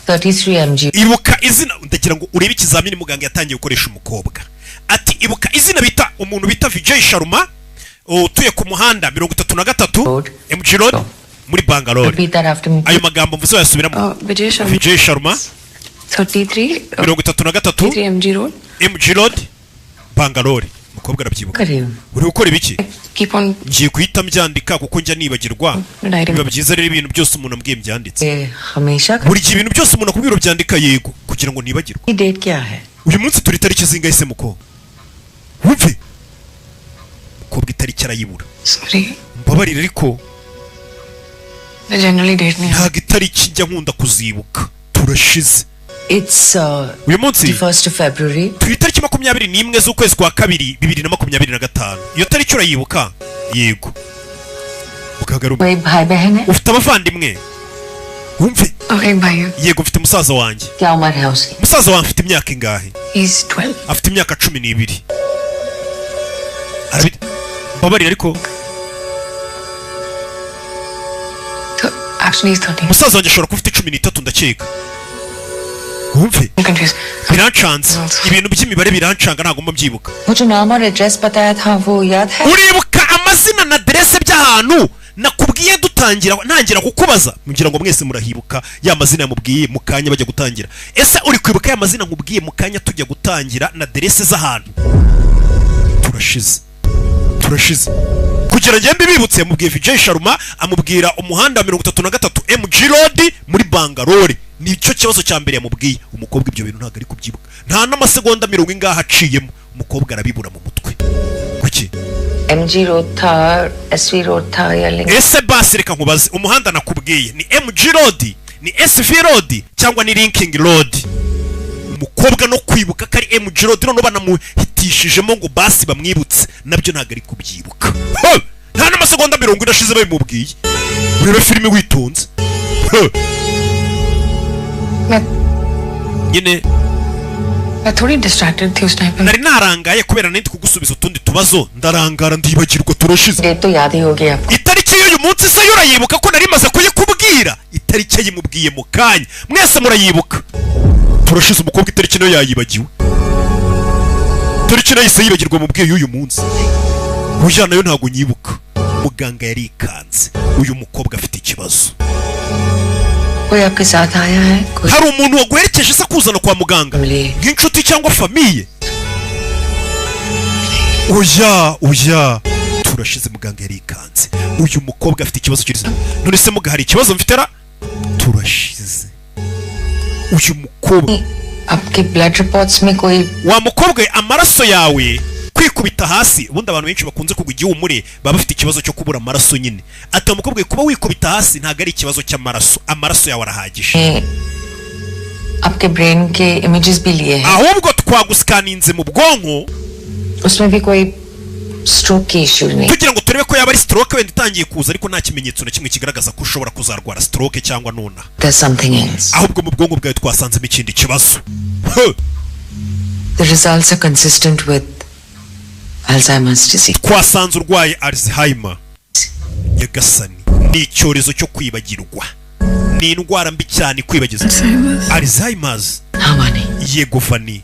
33 mg. Ibuka izina, ndagira ngo urebe ikizamini muganga yatangiye gukoresha umukobwa. Ati ibuka izina bita umuntu bita Vijay Sharma utuye ku muhanda 33 MG Road muri Bangalore. Repeat that after me. Ayo magambo mvuze wayasubiramo. Vijay Sharma Vijay Sharma 33 33 MG Road. MG Road Bangalore. Umukobwa arabyibuka. Uri gukora ibiki? Keep on Ngiye guhita mbyandika kuko njya nibagirwa. Biba byiza rero ibintu byose umuntu ambwiye mbyanditse. हमेशा Buri gihe ibintu byose umuntu akubwira ubyandika, yego, kugira ngo nibagirwe. Date क्या है? Uyu munsi turi tariki zingahe se muko? Wumve. Umukobwa itariki arayibura. Sorry, Mbabarira ariko मैं generally date नहीं ntabwo itariki njya nkunda kuzibuka. Turashize. It's Uyu munsi 1st of February. turi itariki 21 z'ukwezi kwa kabiri 2025. Iyo tariki urayibuka? Yego. Mukagaruka. कोई भाई बहन है? Ufite abavandimwe? Wumve. और एक भाई है। Yego mfite musaza wanjye. क्या उम्र है उसकी? Musaza wanjye afite imyaka ingahe? He's 12. Afite imyaka 12. Mbabarira ariko Actually, he's 13. Musaza wanjye ashobora kuba afite 13, ndakeka. Wumve, birancanze, ibintu by'imibare birancanga, ntabwo mba mbyibuka. वो जो नाम और एड्रेस बताया था वो याद है? Uribuka amazina na aderese by'ahantu nakubwiye dutangira, ntangira kukubaza? Ngira ngo mwese murahibuka ya mazina yamubwiye mu kanya bajya gutangira. Ese uri kwibuka ya mazina nkubwiye mu kanya tujya gutangira na aderese z'ahantu? Turashize, turashize. Kugira ngo mbibibutse, yamubwiye Vijay Sharma, amubwira umuhanda wa 33 MG Road muri Bangalore. Nicyo kibazo cya mbere yamubwiye. Umukobwa ibyo bintu ntabwo ari kubyibuka, nta n'amasegonda mirongo ingahe aciyemo, umukobwa arabibura mu mutwe. Kuki? MG road था, SV road था या link? Ese basi reka nkubaze, umuhanda nakubwiye ni MG Road, ni SV Road cyangwa ni Linking Road? Umukobwa no kwibuka ko ari MG Road, none banamuhitishijemo ngo basi bamwibutse, nabyo ntabwo ari kubyibuka. Ho! Nta n'amasegonda 40 ashize babimubwiye. Urebe filime witonze. Ho! मैं Nyine मैं थोड़ी distracted थी उस टाइम पे। Nari narangaye kubera nari ndi kugusubiza utundi tubazo, ndarangara ndibagirwa. Turashize. Date तो याद ही होगी आपको। Itariki y'uyu munsi se yo urayibuka, ko nari maze kuyikubwira? Itariki yimubwiye mu kanya, mwese murayibuka. Turashize, umukobwa itariki nayo yayibagiwe. Itariki nayo yahise yibagirwa mubwiye y'uyu munsi. Oya, nayo ntabwo nyibuka. Muganga yarikanze, uyu mukobwa afite ikibazo. कोई आपके साथ आया है? कोई? Hari umuntu waguherekeje se kuzana kwa muganga, nk'inshuti cyangwa famille? Oya, oya, turashize. Muganga yarikanze, uyu mukobwa afite ikibazo cy'iriza. None se muga, hari ikibazo mfite ra? Turashize, uyu mukobwa. आपके blood reports में कोई Wa mukobwa we, amaraso yawe kwikubita hasi, ubundi abantu benshi bakunze kugwa igihumure baba bafite ikibazo cyo kubura amaraso nyine. Ati wa mukobwa we, kuba wikubita hasi ntabwo ari ikibazo cy'amaraso, amaraso yawe arahagije. आपके ब्रेन के इमेजेस भी लिए हैं। Ahubwo twagusikaninze mu bwonko. उसमें भी कोई स्ट्रोक की इश्यू नहीं। Kugira ngo turebe ko yaba ari stroke wenda itangiye kuza, ariko nta kimenyetso na kimwe kigaragaza ko ushobora kuzarwara stroke cyangwa nonaha. There's something else. Ahubwo mu bwonko bwawe twasanzemo ikindi kibazo. Huh. The results are consistent with Alzheimer's disease. Twasanze urwaye Alzheimer. Nyagasani, ni icyorezo cyo kwibagirwa, ni indwara mbi cyane kwibagiza Alzheimer's. Yego Vani.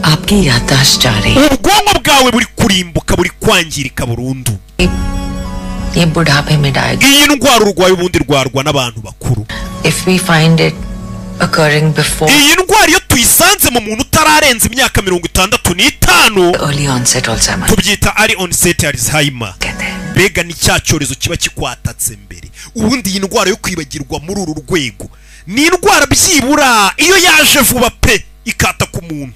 आपकी याददाश्त जा रही है। Ubwonko bwawe buri kurimbuka, buri kwangirika burundu. ये बुढ़ापे में diagnose. Iyi ndwara urwaye ubundi rwarwa n'abantu bakuru. If we find it occurring before Iyi ndwara iyo tuyisanze mu muntu utararenza imyaka 65, early onset Alzheimer's. tubyita early onset Alzheimer. Mbega ni cya cyorezo kiba kikwatatse mbere. Ubundi iyi ndwara yo kwibagirwa muri uru rwego ni indwara byibura iyo yaje vuba pe ikata ku muntu,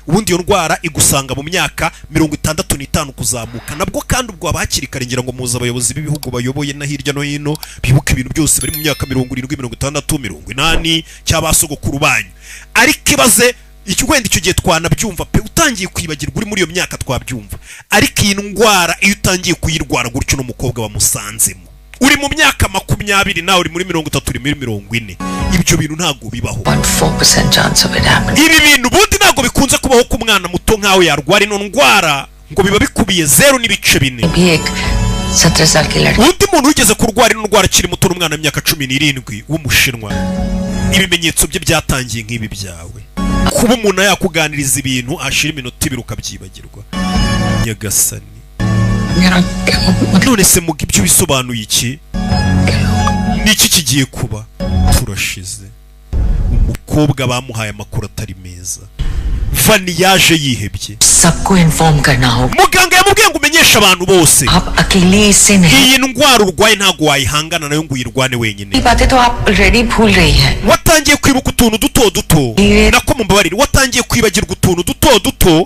ubundi iyo ndwara igusanga mu myaka 65 kuzamuka. Nabwo kandi ubwo haba hakiri kare. Ngira ngo muzi abayobozi b'ibihugu bayoboye na hirya no hino bibuka ibintu byose bari mu myaka 70, 60, 80 cyangwa sogokuru banyu. Ariko ibaze icyo, wenda icyo gihe twanabyumva pe, utangiye kwibagirwa uri muri iyo myaka twabyumva, ariko iyi ndwara iyo utangiye kuyirwara gutyo n'umukobwa bamusanzemo uri mu myaka 20, nawe uri muri 30, uri muri 40, ibyo bintu ntabwo bibaho. 0.4% chance of it happening. Ibi bintu ubundi ntabwo bikunze kubaho ku mwana muto nkawe yarwara ino ndwara, ngo biba bikubiye 0.4. भी एक 17 साल की लड़की। Undi muntu wigeze kurwara ino ndwara akiri muto n'umwana w'imyaka 17 w'Umushinwa. Ibimenyetso bye byatangiye nk'ibi byawe, kuba umuntu yakuganiriza ibintu ashira iminota 2 ukabyibagirwa. Nyagasani, none se muga, ibyo bisobanuye iki? Niki kigiye kuba? Turashize, umukobwa bamuhaye amakuru atari meza. Vani yaje yihebye. सबको inform करना होगा। Muganga yamubwiye ngo umenyeshe abantu bose. आप अकेले इससे नहीं। Iyi ndwara urwaye ntabwo wayihangana nayo ngo uyirwane wenyine. ये बातें तो आप already भूल रही हैं। Watangiye kwibuka utuntu duto duto, nako mumbabarire, watangiye kwibagirwa utuntu duto duto,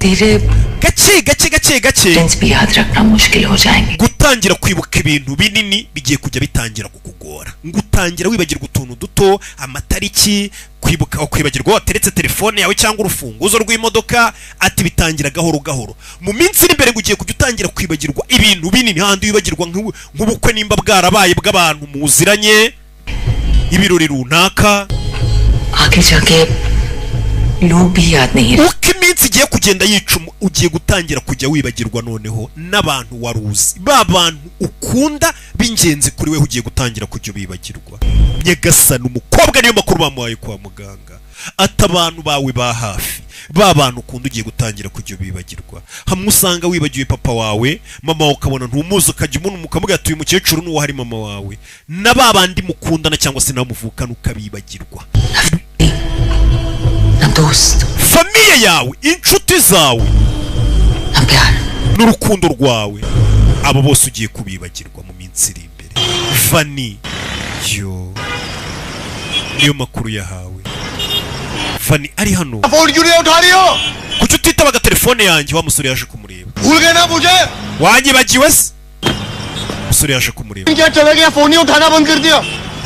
gake gake gake gake. भी याद रखना मुश्किल हो जाएंगे। Gutangira kwibuka ibintu binini bigiye kujya bitangira kukugora, ngo utangira wibagirwa utuntu duto, amatariki, kwibuka, kwibagirwa wateretse telefone yawe cyangwa urufunguzo rw'imodoka. Ati bitangira gahoro gahoro, mu minsi iri imbere ngo ugiye kujya utangira kwibagirwa ibintu binini, handi wibagirwa nk'ubukwe nimba bwarabaye bw'abantu muziranye, ibirori runaka. आगे जाके लोग भी याद नहीं। Uko iminsi igiye kugenda kugenda yica ugiye gutangira kujya wibagirwa noneho n'abantu wari uzi, ba bantu ukunda b'ingenzi kuri we ugiye gutangira kujya ubibagirwa. Nyagasani, umukobwa niyo makuru bamuhaye kwa muganga, ati abantu bawe ba hafi, ba bantu ukunda ugiye gutangira kujya ubibagirwa. Hamwe usanga wibagiwe papa wawe, mama wawe ukabona ntumuzi, ukajya umuntu ukamubwira ati uyu mukecuru n'uwo hari mama wawe, na ba bandi mukundana cyangwa se nawe muvukana ukabibagirwa. Famille yawe, inshuti zawe n'urukundo rwawe, abo bose ugiye kubibagirwa mu minsi iri imbere. Vani yo niyo makuru yahawe. Vani ari hano. Kuki utitabaga telefone yanjye? Wa musore yaje kumureba. Wanyibagiwe se? Umusore yaje kumureba.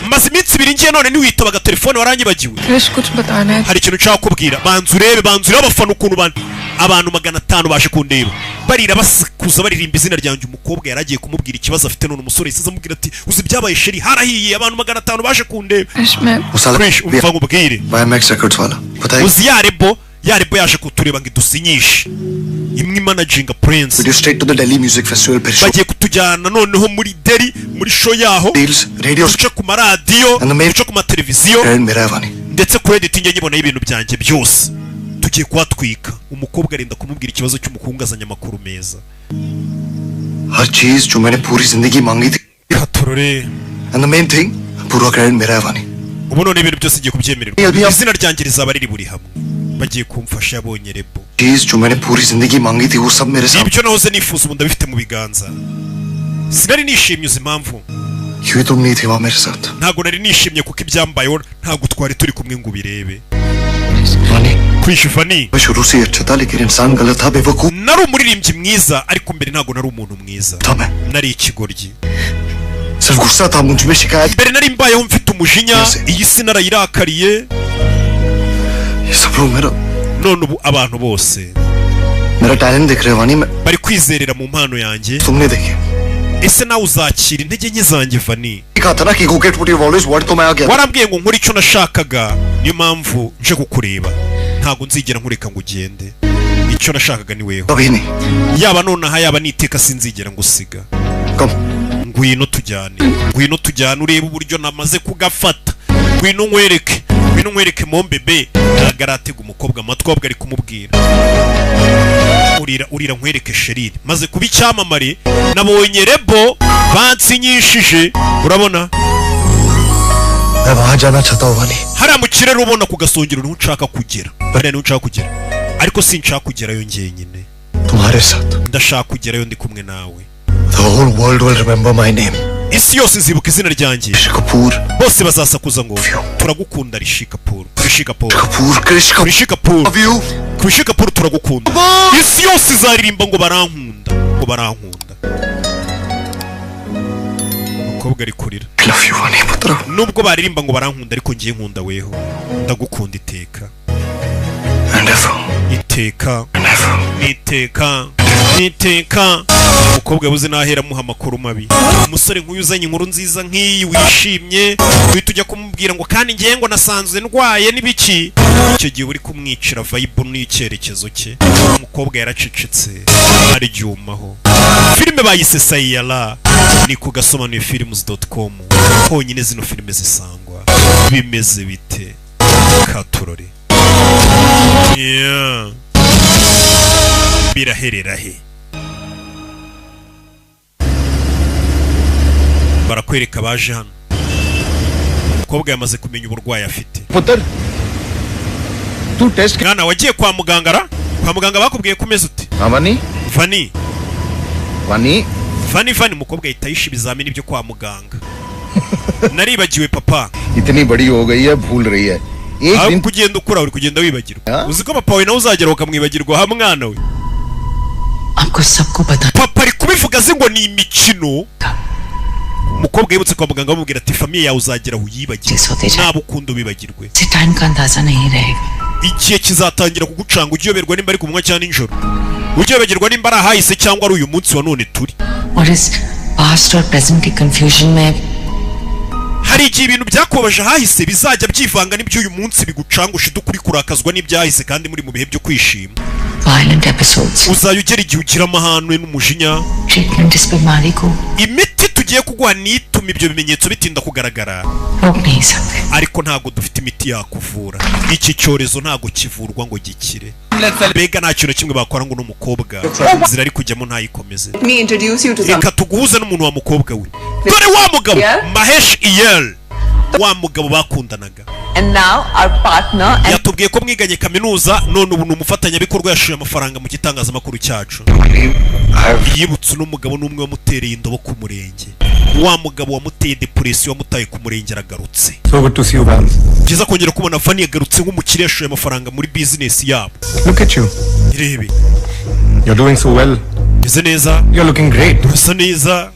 Maze iminsi ibiri ngiye none ntiwitabaga telefone, waranyibagiwe. Krish kuch batana hai. Hari ikintu nshaka kubwira. Banza urebe, banza urebe abafana ukuntu abantu 500 baje kundeba, barira basakuza baririmba izina ryanjye. Umukobwa yaragiye kumubwira ikibazo afite none umusore yasize amubwira ati uzi ibyabaye sheri, harahiye abantu 500 baje kundeba. Krish umva nkubwire, Max Records wala uzi ya rebo, ya rebo yaje kutureba ngo idusinyishe, imwe managinga Prince. Video straight to the Delhi Music Festival phir bagiye kutujyana noneho muri Delhi muri show yaho, radio duce ku maradiyo, duce ku mateleviziyo, ndetse credit njye nyibona y'ibintu byanjye byose tugiye kuhatwika. Umukobwa arenda kumubwira ikibazo cy'umukungu azanye amakuru meza. Har cheez jo maine puri zindagi mangi thi katorore and the main thing pura credit mera hai Vani. Ubu none ibintu byose ngiye kubyemererwa, izina ryanjye rizaba riri buri hamwe, bagiye kumfasha. Yabonye rebo cheez jo maine puri zindagi mangi thi wo sab mere saath. Ibyo nahoze nifuza ubu ndabifite mu biganza. Sinari nishimye, uzi impamvu? Kyun tum nahi the wahan mere saath? Ntago nari nishimye kuko ibyambayeho ntago twari turi kumwe ngo ubirebe. Krish Vani, मैं शुरू से अच्छा था लेकिन इंसान गलत था, बेवकूफ। Nari umuririmbyi mwiza ariko mbere ntago nari umuntu mwiza, nari ikigoryi. सिर्फ गुस्सा था मुझ में, शिकायत। Mbere nari mbayeho mfite umujinya, iyi si narayirakariye. ये सब लोग मेरा None ubu abantu bose मेरा talent देख रहे हो वानी, मैं bari kwizerera mu mpano yanjye. तुमने देखे Ese nawe uzakira intege nke zanjye Vani? कहा था ना कि go get what you always want, तो मैं आ गया। Warambwiye ngo nkore icyo nashakaga, niyo mpamvu nje kukureba. Ntago nzigera nkureka ngo ugende, icyo nashakaga ni weho. कभी नहीं। Yaba nonaha yaba niteka sinzigera ngusiga. Ngwino tujyane, ngwino tujyane urebe uburyo namaze kugafata. Ngwino nkwereke, ngwino nkwereke mombebe. Ntago aratega umukobwa amatwi, ahubwo ari kumubwira urira urira nkwereke sherire, maze kuba icyamamare, nabonye rebo bansinyishije. Urabona मैं वहां जाना चाहता हूँ वानी। Hariya mu kirere ubona ku gasongero niho nshaka kugera, hariya niho nshaka kugera, ariko sinshaka kugerayo njyenyine. तुम्हारे साथ Ndashaka kugerayo ndi kumwe nawe. The whole world will remember my name. Isi yose izibuka izina ryanjye. Kapoor. Bose bazasakuza ngo turagukunda Rishi Kapoor, Rishi Kapoor, Kapoor, Krish Kapoor, Rishi Kapoor, Rishi Kapoor, turagukunda. Isi yose izaririmba ngo barankunda, ngo barankunda. Umukobwa ari kurira. I love you Vani putra. Nubwo baririmba ngo barankunda, ariko ngiye nkunda weho, ndagukunda iteka. And ever. Iteka niteka niteka. Umukobwa yabuze nahera amuha amakuru mabi. Umusore nk'uyu uzanye inkuru nziza nk'iyi wishimye, uhita ujya kumubwira ngo kandi ngiye ngo nasanzwe ndwaye n'ibiki, icyo gihe uri kumwicira vibe n'icyerekezo cye. Umukobwa yaracecetse aryumaho. Filime bayise Saiyaara, ni ku gasobanuye films.com honyine zino filime zisangwa. Bimeze bite katurore? Yeah. Biraherera he? Barakwereka baje hano. Umukobwa yamaze kumenya uburwayi afite. Putar, tu test Mwana wagiye kwa muganga ra? Kwa muganga bakubwiye ko umeze ute? Vani Vani, Vani Vani, Vani. Umukobwa ahita yisha ibizamini byo kwa muganga. Naribagiwe papa. इतनी बड़ी हो गई है भूल रही है एक Aho दिन kugenda ukura uri kugenda wibagirwa. Uzi ko papa wawe nawe uzagera ukamwibagirwa ha mwana we? आपको सबको पता Papa ari kubivuga azi ngo ni imikino. Umukobwa yibutse kwa muganga bamubwira ati famille yawe uzagera uyibagirwe, naba ukunda ubibagirwe. से टाइम का अंदाजा नहीं रहेगा। Igihe kizatangira kugucanga ujye uyoberwa nimba ari ku manywa cyangwa nijoro, ujye uyoberwa nimba ari ahahise cyangwa ari uyu munsi wa none turi. और इस पास्ट और प्रेजेंट के कंफ्यूजन में Hari igihe ibintu byakubabaje ahahise bizajya byivanga n'iby'uyu munsi, bigucangusha udukuri kurakazwa n'ibyahise kandi muri mu bihe byo kwishima. Violent episodes. Uzajya ugera igihe ugira amahane n'umujinya. Treatment इस बीमारी को Imiti tugiye kuguha nituma ibyo bimenyetso bitinda kugaragara, रोक नहीं सकते। ariko ntabwo dufite imiti yakuvura iki cyorezo. Ntabwo kivurwa ngo gikire. Mbega nta kintu na kimwe bakora ngo uno mukobwa inzira ari kujyamo ntayikomeze. Let me introduce you to some. Reka tuguhuze n'umuntu wa mukobwa we. Dore wa mugabo Mahesh Iyel, wa mugabo bakundanaga. And now our partner and Yatubwiye ko mwiganye kaminuza, none ubu ni umufatanyabikorwa, yashoye amafaranga mu gitangazamakuru cyacu. Yibutse uno mugabo n'umwe wamutereye indobo ku murenge, wa mugabo wamuteye depression, wamutaye ku murenge, aragarutse. So good to see you, Vance. Byiza kongera kubona Vani. Yagarutse nk'umukire, yashoye amafaranga muri bizinesi yabo. Look at you. Irebe. You're doing so well. Meze neza. You're looking great. Urasa neza.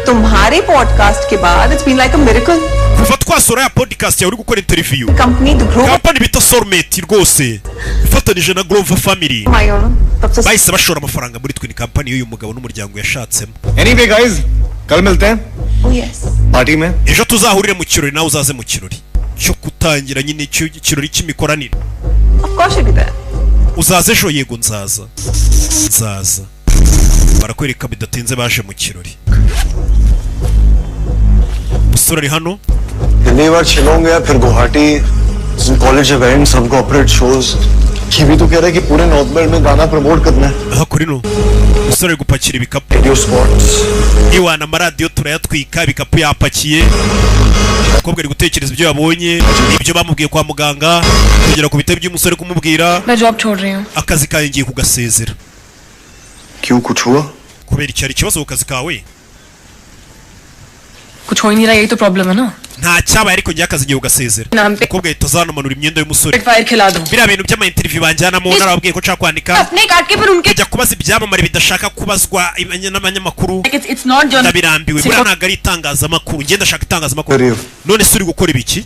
तुम्हारे podcast के बाद it's been like a miracle. Kuva twasura ya podcast yawe uri gukora interview, Company the group kampani bita Soulmate rwose ifatanije na Grover Family my own तब से bahise bashora amafaranga muri twe. Ni kampani y'uyu mugabo n'umuryango yashatsemo. Anyway, guys, कल मिलते हैं Oh yes. Party में. Ejo tuzahurire mu kirori, nawe uzaze mu kirori cyo gutangira nyine, icyo kirori cy'imikoranire. Of course you'll be there. Uzaza ejo? Yego, nzaza, nzaza. Barakwereka bidatinze baje mu kirori. Umusore ari hano. पहली बार शिलोंग गया, फिर Guwahati, college event, सब corporate shows. ये भी तो कह रहा है कि पूरे नॉर्थ बेल्ट में गाना प्रमोट करना है। Aha kuri no umusore ari gupakira ibikapu. Radio spots. Iwana amaradiyo turayatwika. Ibikapu yapakiye. Umukobwa ari gutekereza ibyo yabonye, ibyo bamubwiye kwa muganga, kugera ku bitabo by'umusore kumubwira. मैं job छोड़ रही हूँ। Akazi kawe ngiye kugasezera. क्यों, कुछ हुआ? Kubera iki? Hari ikibazo ku kazi kawe? कुछ हो ही नहीं रहा, यही तो problem है ना। Nta cyabaye, ariko ngiye akazi ngiye kugasezera. नाम पे Umukobwa ahita azanamanura imyenda y'umusore. Fire खिला दूँ। Biriya bintu by'ama interview banjyanamo, narababwiye ko nshaka kwandika, अपने काट के पर उनके kujya kubaza ibyamamare bidashaka kubazwa n'abanyamakuru, It's not journal. ndabirambiwe. Buriya ntabwo ari itangazamakuru, njye ndashaka itangazamakuru. None se uri gukora ibiki?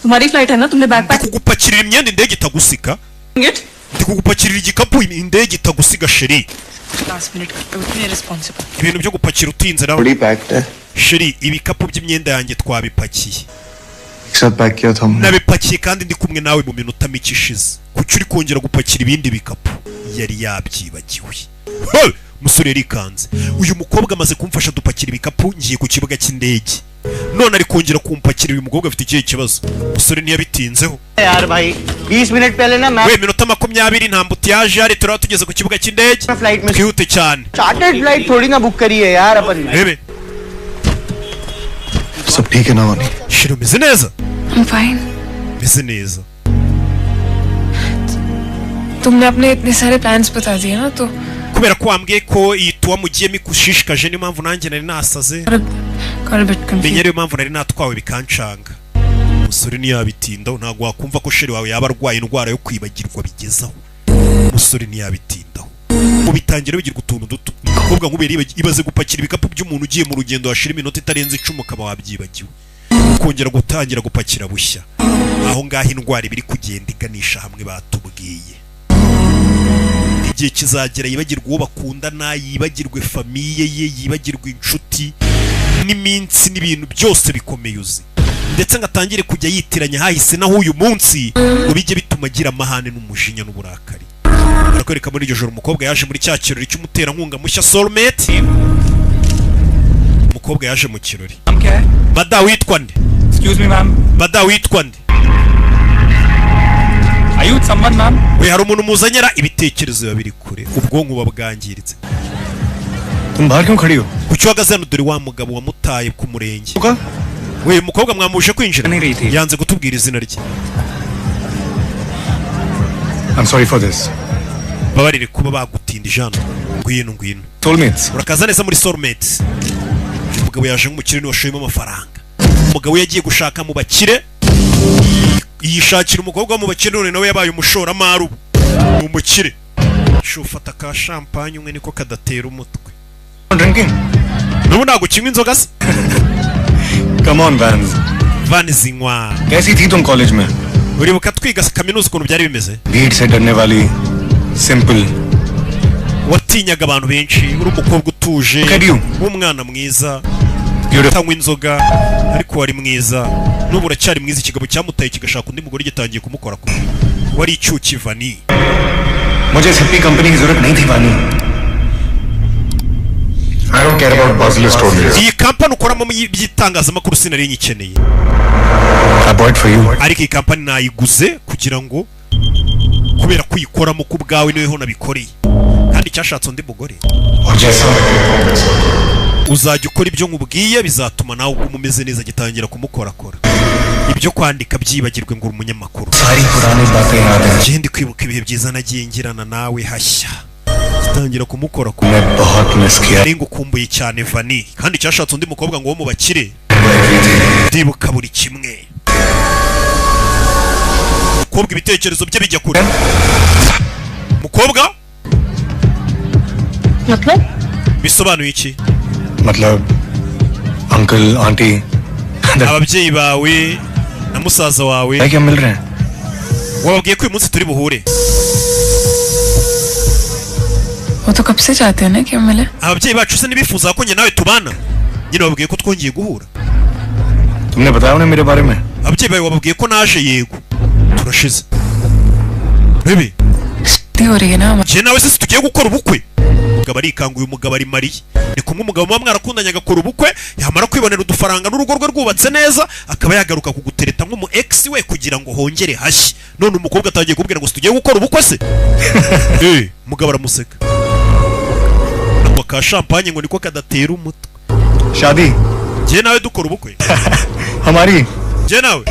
तुम्हारी flight है ना, तुमने bag Ndi kugupakirira imyenda indege itagusika. It Ndi kugupakirira igikapu indege itagusiga, chérie. Last minute totally irresponsible. Ibintu byo gupakira utinze nawe. बड़ी packed है। Chérie, ibikapu by'imyenda yanjye twabipakiye. एक साथ pack किया था हमने। Nabipakiye kandi ndi kumwe nawe mu minota mike ishize. Kuki uri kongera gupakira ibindi bikapu? Yari yabyibagiwe. Hey! Umusore yarikanze. Uyu mukobwa amaze kumfasha dupakira ibikapu, ngiye ku kibuga cy'indege, none ari kongera kumpakira. Uyu mukobwa afite ikihe kibazo? Umusore ntiyabitinzeho. यार भाई, 20 minute पहले ना मैं We, minota 20 nta embouteillage hari, turaba tugeze ku kibuga cy'indege. Flight में Twihute cyane. Chartered flight थोड़ी ना book करी है यार अपन ने। Rebe. सब ठीक है ना, वानी? Chérie, umeze neza? I'm fine. Meze neza. तुमने अपने इतने सारे plans बता दिए ना तो Kubera ko wambwiye ko iyi tour mugiyemo ikushishikaje, niyo mpamvu nanjye nari nasaze. Got a bit Menya confused. ariyo mpamvu nari natwawe bikancanga. Umusore ntiyabitindaho. Ntabwo wakumva ko chérie wawe yaba arwaye indwara yo kwibagirwa bigezaho. Umusore ntiyabitindaho. Ubitangira bigirwa utuntu duto. Umukobwa nk'ubera ibaze gupakira ibikapu by'umuntu ugiye mu rugendo, hashira iminota itarenze 10 ukaba wabyibagiwe, ukongera gutangira gupakira bushya. Aho ngaho indwara iba iri kugenda iganisha hamwe batubwiye. Igihe kizagera yibagirwe uwo bakundana, yibagirwe famille ye, yibagirwe inshuti n'iminsi n'ibintu byose bikomeye uzi, ndetse ngo atangire kujya yitiranya hahise naho uyu munsi, ngo bijye bituma agira amahane n'umujinya n'uburakari. Barakwereka muri iryo joro umukobwa yaje muri cya kirori cy'umuterankunga mushya Soulmate. Umukobwa yaje mu kirori. Bada, witwa nde? Excuse me, ma'am. Bada, witwa nde? Are you with someone, ma'am? We, hari umuntu muzanyera? Ibitekerezo biba biri kure, ubwonko buba bwangiritse. तुम बाहर क्यों खड़ी हो? Kuki uhagaze hano? Dore wa mugabo wamutaye ku murenge. We, umukobwa mwamuje kwinjira, yanze kutubwira izina rye. I'm sorry for this. Babarire kuba bagutindije hano. Ngwino, ngwino. Soulmates. Urakaza neza muri Soulmates. Uyu mugabo yaje nk'umukire, niwe washoyemo amafaranga. Umugabo we yagiye gushaka mu bakire, yishakira umukobwa wo mu bakire, none nawe yabaye umushoramari, ubu ni umukire. Ufata ka champagne umwe niko kadatera umutwe. Drinking. N'ubu ntabwo ukinywa inzoga se? Come on, Vans. Vani, zinywa. कैसी थी तुम college में? Uribuka twiga kaminuza ukuntu byari bimeze? भीड़ से डरने वाली, simple. Watinyaga abantu benshi, uri umukobwa utuje w'umwana mwiza. Utanywa inzoga, ariko wari mwiza, n'ubu uracyari mwiza. Ikigabo cyamutaye kigashaka undi mugore gitangiye kumukora ku wari icyuki Vani. मुझे इस hippie company की जरूरत नहीं थी वानी। I don't care about Puzzle Stories. Iyi kampani ukoramo by'itangazamakuru sinari nyikeneye. I bought for you. Ariko iyi kampani nayiguze kugira ngo kubera kuyikoramo ku bwawe, niweho nabikoreye, kandi cyashatse undi mugore. और जैसा मैं कहता हूँ वैसा करो। Uzajya ukora ibyo nkubwiye, bizatuma nawe uguma umeze neza. Gitangira kumukorakora, ibyo kwandika byibagirwe ngo uri umunyamakuru. सारी पुरानी बातें याद हैं। Ngende kwibuka ibihe byiza nagiye ngirana nawe hashya, gitangira kumukorakora. मैं बहुत miss किया। Nari ngukumbuye cyane Vani, kandi cyashatse undi mukobwa ngo wo mu bakire. Ndibuka buri kimwe. Mukobwa ibitekerezo bye bijya kure. Mukobwa. मतलब? Bisobanuye iki? मतलब uncle aunty Ababyeyi bawe na musaza wawe क्या मिल रहे हैं। wababwiye ko uyu munsi turi buhure? वो तो कब से चाहते हैं ना कि हम मिले। Ababyeyi bacu se ntibifuza ko njye nawe tubana? Nyine bababwiye ko twongeye guhura. तुमने बताया उन्हें मेरे बारे में? Ababyeyi bawe wababwiye ko naje? Yego, turashize bebe. शादी हो रही है ना हमारी। Njye nawe se tugiye gukora ubukwe? Umugabo arikanguye, umugabo ari mariye. Ni kumwe umugabo muba mwarakundanye agakora ubukwe, yamara kwibonera udufaranga n'urugo rwe rwubatse neza, akaba yagaruka kugutereta nk'umu ex we kugira ngo hongere hashye. None umukobwa atangiye kubwira ngo tugiye gukora ubukwe se. Umugabo aramuseka, ngo ka champagne ngo niko kadatera umutwe. शादी? Njye nawe dukora ubukwe? हमारी? Njye nawe.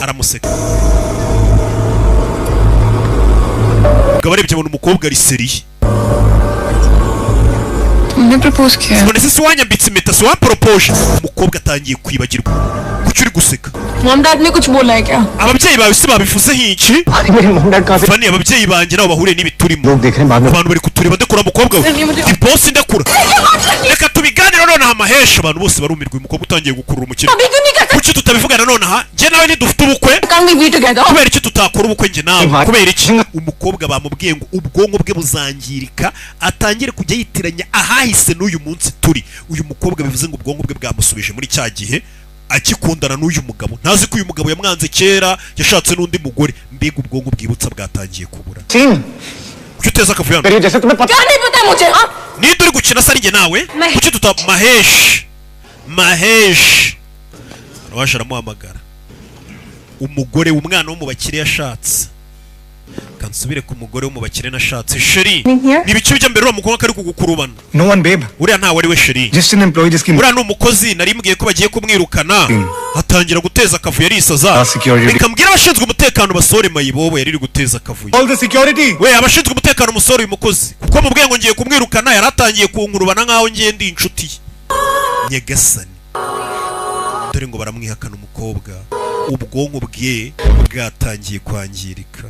Aramuseka. Umugabo arebye abona umukobwa ari sérieux. तुमने propose किया? None se si wanyambitse impeta, si wamporopoje? Umukobwa atangiye kwibagirwa. Kuki uri guseka? Mom dad ने कुछ बोला है क्या? Ababyeyi bawe se babivuzeho iki? मेरे mom dad कहाँ से Vani, ababyeyi banjye nabo bahuriye n'ibi turimo. लोग देख रहे हैं बाद में। Abantu bari kutureba. Ndekura mukobwa we, ndi boss, ndekura, reka tubiganire nonaha. Amahesha abantu bose barumirwa. Uyu mukobwa utangiye gukurura umukino. अभी क्यों नहीं कर Kuki tutabivugana nonaha? Njye nawe ntidufite ubukwe? Can we be together? Kubera iki tutakora ubukwe njye nawe? Kubera iki? Umukobwa bamubwiye ngo ubwonko bwe buzangirika, atangire kujya yitiranya ahahise n'uyu munsi turi. Uyu mukobwa bivuze ngo ubwonko bwe bwamusubije muri cya gihe akikundana n'uyu mugabo, ntazi ko uyu mugabo yamwanze kera, yashatse n'undi mugore. Mbega ubwonko bwibutsa bwatangiye kubura. Scene. Kuki uteza akavuyo hano? करिए जैसे तुम्हें पता क्या नहीं पता मुझे? हाँ। Ninde uri gukina se ari njye nawe? Kuki tuta Mahesh, Mahesh waje aramuhamagara. Umugore, umwana wo mu bakire yashatse. Kansubire ku mugore wo mu bakire nashatse. Chérie, ni ibiki bijya mbere? Uriya mukobwa kari kugukurubana. No one babe. Uriya ntawe ari we, chérie. Just an employee जिसकी Uriya ni umukozi nari mbwiye ko bagiye kumwirukana, atangira guteza akavuyo, arisaza. Security. Reka mbwire abashinzwe umutekano basore mayibobo yari iri guteza akavuyo. All the security. We, abashinzwe umutekano, umusore, uyu mukozi, kuko mubwiye ngo ngiye kumwirukana, yari atangiye kunkurubana nk'aho ngiye ndi inshuti ye. Nyagasani, dore ngo baramwihakana. Umukobwa ubwonko bwe bwatangiye kwangirika,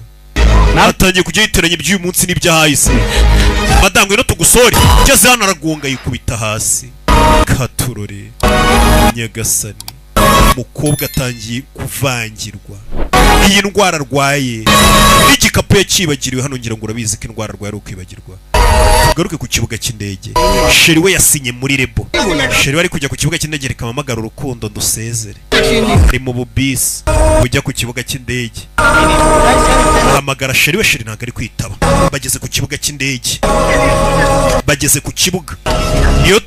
atangiye kujya yitiranya iby'uyu munsi n'iby'ahahise. Madamu, ngwino tugusore. Ngeze hano aragonga yikubita hasi. Katurore nyagasani, umukobwa atangiye kuvangirwa. Iyi ndwara arwaye n'igikapu yakibagiriwe hano, ngira ngo urabizi ko indwara arwaye ari ukwibagirwa. Tugaruke ku kibuga cy'indege. Chéri we yasinye muri label. Chéri we ari kujya ku kibuga cy'indege. Reka mpamagare urukundo ndusezere. Ari mu bubisi bujya ku kibuga cy'indege, ahamagara chéri we. Chéri ntabwo ari kwitaba. Bageze ku kibuga cy'indege, bageze ku kibuga,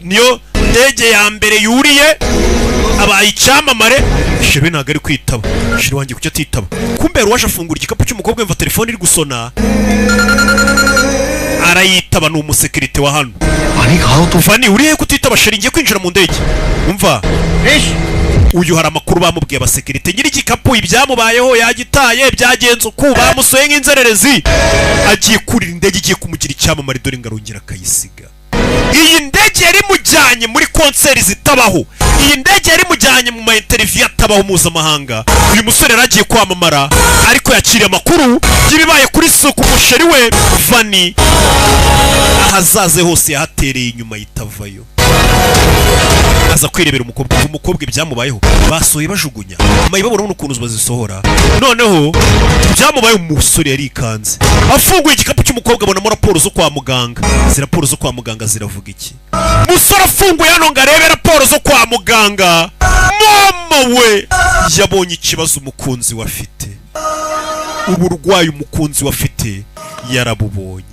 niyo ndege ya mbere yuriye, abaye icyamamare. Chéri we ntabwo ari kwitaba. Chéri wanjye kuki atitaba? Kumbe waje afungura igikapu cy'umukobwa, yumva telefone iri gusona, arayitaba. Ni umusekirite wa hano. Vani, uri he kutitaba? Chéri, ngiye kwinjira mu ndege. Umva uyu, hari amakuru bamubwiye abasekirite. Nyiri igikapu ibyamubayeho yagitaye, byagenze uku, bamusoye nk'inzererezi, agiye kurira indege igiye kumugira icyamamare, dore ngo arongera akayisiga. Iyi ndege yari imujyanye muri concert zitabaho, iyi ndege yari imujyanye mu ma interview atabaho mpuzamahanga. Uyu musore yari agiye kwamamara, ariko yakiriye amakuru y'ibibaye kuri suku umuchéri we Vani. Ahazaze hose yahatereye inyuma, yitavayo aza kwirebera umukobwa. Umukobwa ibyamubayeho basohoye bajugunya mayibo, urabona ukuntu bazisohora. Noneho ibyamubayeho, umusore yarikanze, afunguye igikapu cy'umukobwa abonamo raporo zo kwa muganga. Izi raporo zo kwa muganga ziravuga iki? Musore afunguye hano ngo arebe raporo zo kwa muganga, mama we, yabonye ikibazo umukunzi we afite, uburwayi umukunzi we afite yarabubonye.